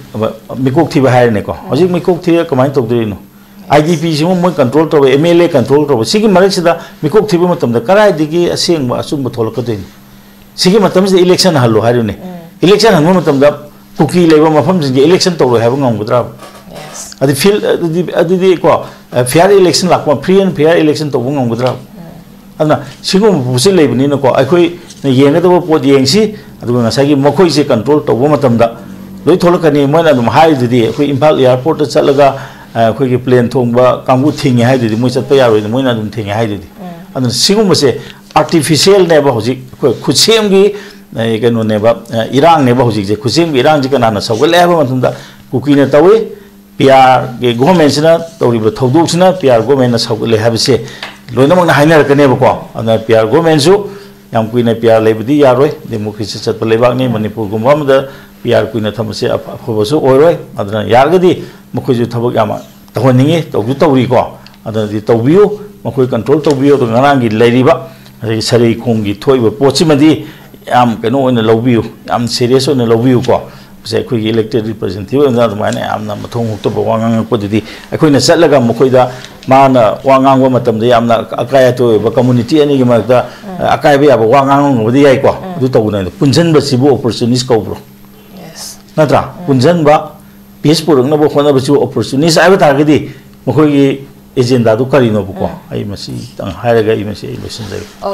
ꯃꯤꯀꯣꯛ ꯊꯤꯕ ꯍꯥꯏꯔꯦꯅꯦꯀꯣ꯫ ꯍꯧꯖꯤꯛ ꯃꯤꯀꯣꯛ ꯊꯤꯔ ꯀꯃꯥꯏꯅ ꯇꯧꯗꯣꯏꯅꯣ? ꯑꯥꯏ ꯗꯤ ꯄꯤ ꯁꯤꯃ ꯃꯣꯏ control ꯇꯧꯕ, ꯑꯦꯝ ꯑꯦꯜ ꯑꯦ control ꯇꯧꯕ, ꯁꯤꯒꯤ ꯃꯔꯛꯁꯤꯗ ꯃꯤꯀꯣꯛ ꯊꯤꯕ ꯃꯇꯝꯗ ꯀꯗꯥꯏꯗꯒꯤ ꯑꯁꯦꯡꯕ ꯑꯆꯨꯝꯕ ꯊꯣꯛꯂꯛꯀꯗꯣꯏꯅꯣ? ꯁꯤꯒꯤ ꯃꯇꯝꯁꯤꯗ election ꯍꯜꯂꯣ ꯍꯥꯏꯔꯤꯕꯅꯦ꯫ Election ꯍꯟꯕ ꯃꯇꯝꯗ ꯀꯨꯀꯤ ꯂꯩꯕ ꯃꯐꯝꯁꯤꯡꯁꯦ election ꯇꯧꯔꯣꯏ ꯍꯥꯏꯕ ꯉꯝꯒꯗ꯭ꯔꯥ? Yes. ꯑꯗꯨꯗꯤ field, ꯑꯗꯨꯗꯤ, ꯑꯗꯨꯗꯤ ꯀꯣ, fair election ꯂꯥꯛꯄ, free and fair election ꯇꯧꯕ ꯉꯝꯒꯗ꯭ꯔꯥ? ꯑꯗꯨꯅ ꯁꯤꯒꯨꯝꯕ ꯄꯣꯠꯁꯤ ꯂꯩꯕꯅꯤꯅꯀꯣ, ꯑꯩꯈꯣꯏꯅ ꯌꯦꯡꯒꯗꯕ ꯄꯣꯠ ꯌꯦꯡꯁꯤ꯫ ꯑꯗꯨꯒ ꯉꯁꯥꯏꯒꯤ ꯃꯈꯣꯏꯁꯦ control ꯇꯧꯕ ꯃꯇꯝꯗ ꯂꯣꯏ ꯊꯣꯛꯂꯛꯀꯅꯤ꯫ ꯃꯣꯏꯅ ꯑꯗꯨꯝ ꯍꯥꯏꯔꯤꯗꯨꯗꯤ, ꯑꯩꯈꯣꯏ ꯏꯝꯐꯥꯜ airport ꯇ ꯆꯠꯂꯒ, ꯑ, ꯑꯩꯈꯣꯏꯒꯤ plane ꯊꯣꯡꯕ ꯀꯥꯡꯕꯨ ꯊꯤꯡꯉꯦ ꯍꯥꯏꯗꯨꯗꯤ, ꯃꯣꯏ ꯆꯠꯄ ꯌꯥꯔꯣꯏꯅ ꯃꯣꯏꯅ ꯑꯗꯨꯝ ꯊꯤꯡꯉꯦ ꯍꯥꯏꯗꯨꯗꯤ꯫ ꯑꯗꯨꯅ ꯁꯤꯒꯨꯝꯕꯁꯦ artificial ꯅꯦꯕ ꯍꯧꯖꯤꯛ ꯑꯩꯈꯣꯏ ꯈꯨꯠꯁꯦꯝꯒꯤ ꯑꯩ ꯀꯩꯅꯣꯅꯦꯕ, ꯑ, ꯏꯔꯥꯡꯅꯦꯕ ꯍꯧꯖꯤꯛꯁꯦ꯫ ꯈꯨꯠꯁꯦꯝꯒꯤ ꯏꯔꯥꯡꯁꯤ ꯀꯅꯥꯅ ꯁꯧꯒꯠꯂꯦ ꯍꯥꯏꯕ ꯃꯇꯝꯗ ꯀꯨꯀꯤꯅ ꯇꯧꯏ꯫ ꯄꯤ ꯑꯥꯔꯒꯤ ꯒꯣꯔꯃꯦꯟꯁꯤꯅ ꯇꯧꯔꯤꯕ ꯊꯧꯗꯣꯛꯁꯤꯅ ꯄꯤ ꯑꯥꯔ ꯒꯣꯔꯃꯦꯟꯅ ꯁꯧꯒꯠꯂꯦ ꯍꯥꯏꯕꯁꯦ ꯂꯣꯏꯅꯃꯛꯅ ꯍꯥꯏꯅꯔꯛꯀꯅꯦꯕꯀꯣ꯫ ꯑꯗꯨꯅ ꯄꯤ ꯑꯥꯔ ꯒꯣꯔꯃꯦꯟꯁꯨ ꯌꯥꯝ ꯀꯨꯏꯅ ꯄꯤ ꯑꯥꯔ ꯂꯩꯕꯗꯤ ꯌꯥꯔꯣꯏ꯫ ꯗꯦꯃꯣꯀ꯭ꯔꯦꯁꯤ ꯆꯠꯄ ꯂꯩꯕꯥꯛꯅꯤ꯫ ꯃꯅꯤꯄꯨꯔꯒꯨꯝꯕ ꯑꯃꯗ ꯄꯤ ꯑꯥꯔ ꯀꯨꯏꯅ ꯊꯝꯕꯁꯦ ꯑꯐ-, ꯑꯐꯕꯁꯨ ꯑꯣꯏꯔꯣꯏ꯫ ꯑꯗꯨꯅ ꯌꯥꯔꯒꯗꯤ ꯃꯈꯣꯏꯁꯨ ꯊꯕꯛ ꯌꯥꯝ ꯇꯧꯍꯟꯅꯤꯡꯉꯤ, ꯇꯧꯁꯨ ꯇꯧꯔꯤꯀꯣ꯫ ꯑꯗꯨꯅꯗꯤ ꯇꯧꯕꯤꯌꯨ, ꯃꯈꯣꯏ ꯀꯟꯇ꯭ꯔꯣꯜ ꯇꯧꯕꯤꯌꯨ꯫ ꯑꯗꯣ ꯉꯔꯥꯡꯒꯤ ꯂꯩꯔꯤꯕ ꯉꯁꯥꯏꯒꯤ ꯁꯔꯩ ꯈꯣꯡꯒꯤ ꯊꯣꯛꯏꯕ ꯄꯣꯠꯁꯤꯃꯗꯤ ꯌꯥꯝ ꯀꯩꯅꯣ ꯑꯣꯏꯅ ꯂꯧꯕꯤꯌꯨ, ꯌꯥꯝ ꯁꯦꯔꯤꯌꯁ ꯑꯣꯏꯅ ꯂꯧꯕꯤꯌꯨꯀꯣ꯫ ꯃꯁꯤ ꯑꯩꯈꯣꯏꯒꯤ ꯏꯂꯦꯛꯇꯦꯗ ꯔꯤꯄ꯭ꯔꯖꯦꯟꯇꯦꯇꯤꯚ ꯑꯣꯏꯅ ꯑꯗꯨꯃꯥꯏꯅ ꯌꯥꯝꯅ ꯃꯊꯣꯡ ꯍꯨꯛꯇꯕ ꯋꯥ ꯉꯥꯡꯉꯛꯄꯗꯨꯗꯤ ꯑꯩꯈꯣꯏꯅ ꯆꯠꯂꯒ ꯃꯈꯣꯏꯗ ꯃꯥꯅ ꯋꯥ ꯉꯥꯡꯕ ꯃꯇꯝꯗ ꯌꯥꯝꯅ ꯑꯀꯥꯏ ꯑꯇꯣꯏ ꯑꯣꯏꯕ ꯀꯝꯃꯨꯅꯤꯇꯤ ꯑꯅꯤꯒꯤ ꯃꯔꯛꯇ ꯑꯀꯥꯏꯕ ꯌꯥꯕ ꯋꯥ ꯉꯥꯡꯉꯝꯕꯗꯤ ꯌꯥꯏꯀꯣ꯫ ꯑꯗꯨ ꯇꯧꯕꯅ ꯄꯨꯟꯁꯤꯟꯕꯁꯤꯕꯨ ꯑꯣꯄꯣꯔꯆꯨꯅꯤꯁ ꯀꯧꯕ꯭ꯔꯣ? Yes. ꯅꯠꯇ꯭ꯔꯥ? ꯄꯨꯟꯁꯤꯟꯕ, ꯄꯤꯁ ꯄꯨꯔꯛꯅꯕ ꯍꯣꯠꯅꯕꯁꯤꯕꯨ ꯑꯣꯄꯣꯔꯆꯨꯅꯤꯁ ꯍꯥꯏꯕ ꯇꯥꯔꯒꯗꯤ ꯃꯈꯣꯏꯒꯤ ꯑꯦꯖꯦꯟꯗꯥꯗꯨ ꯀꯔꯤꯅꯣꯕꯀꯣ? ꯑꯩ ꯃꯁꯤꯇꯪ ꯍꯥꯏꯔꯒ ꯑꯩ ꯃꯁꯤ ꯑꯩ ꯂꯣꯏꯁꯤꯟꯖꯔꯒꯦ꯫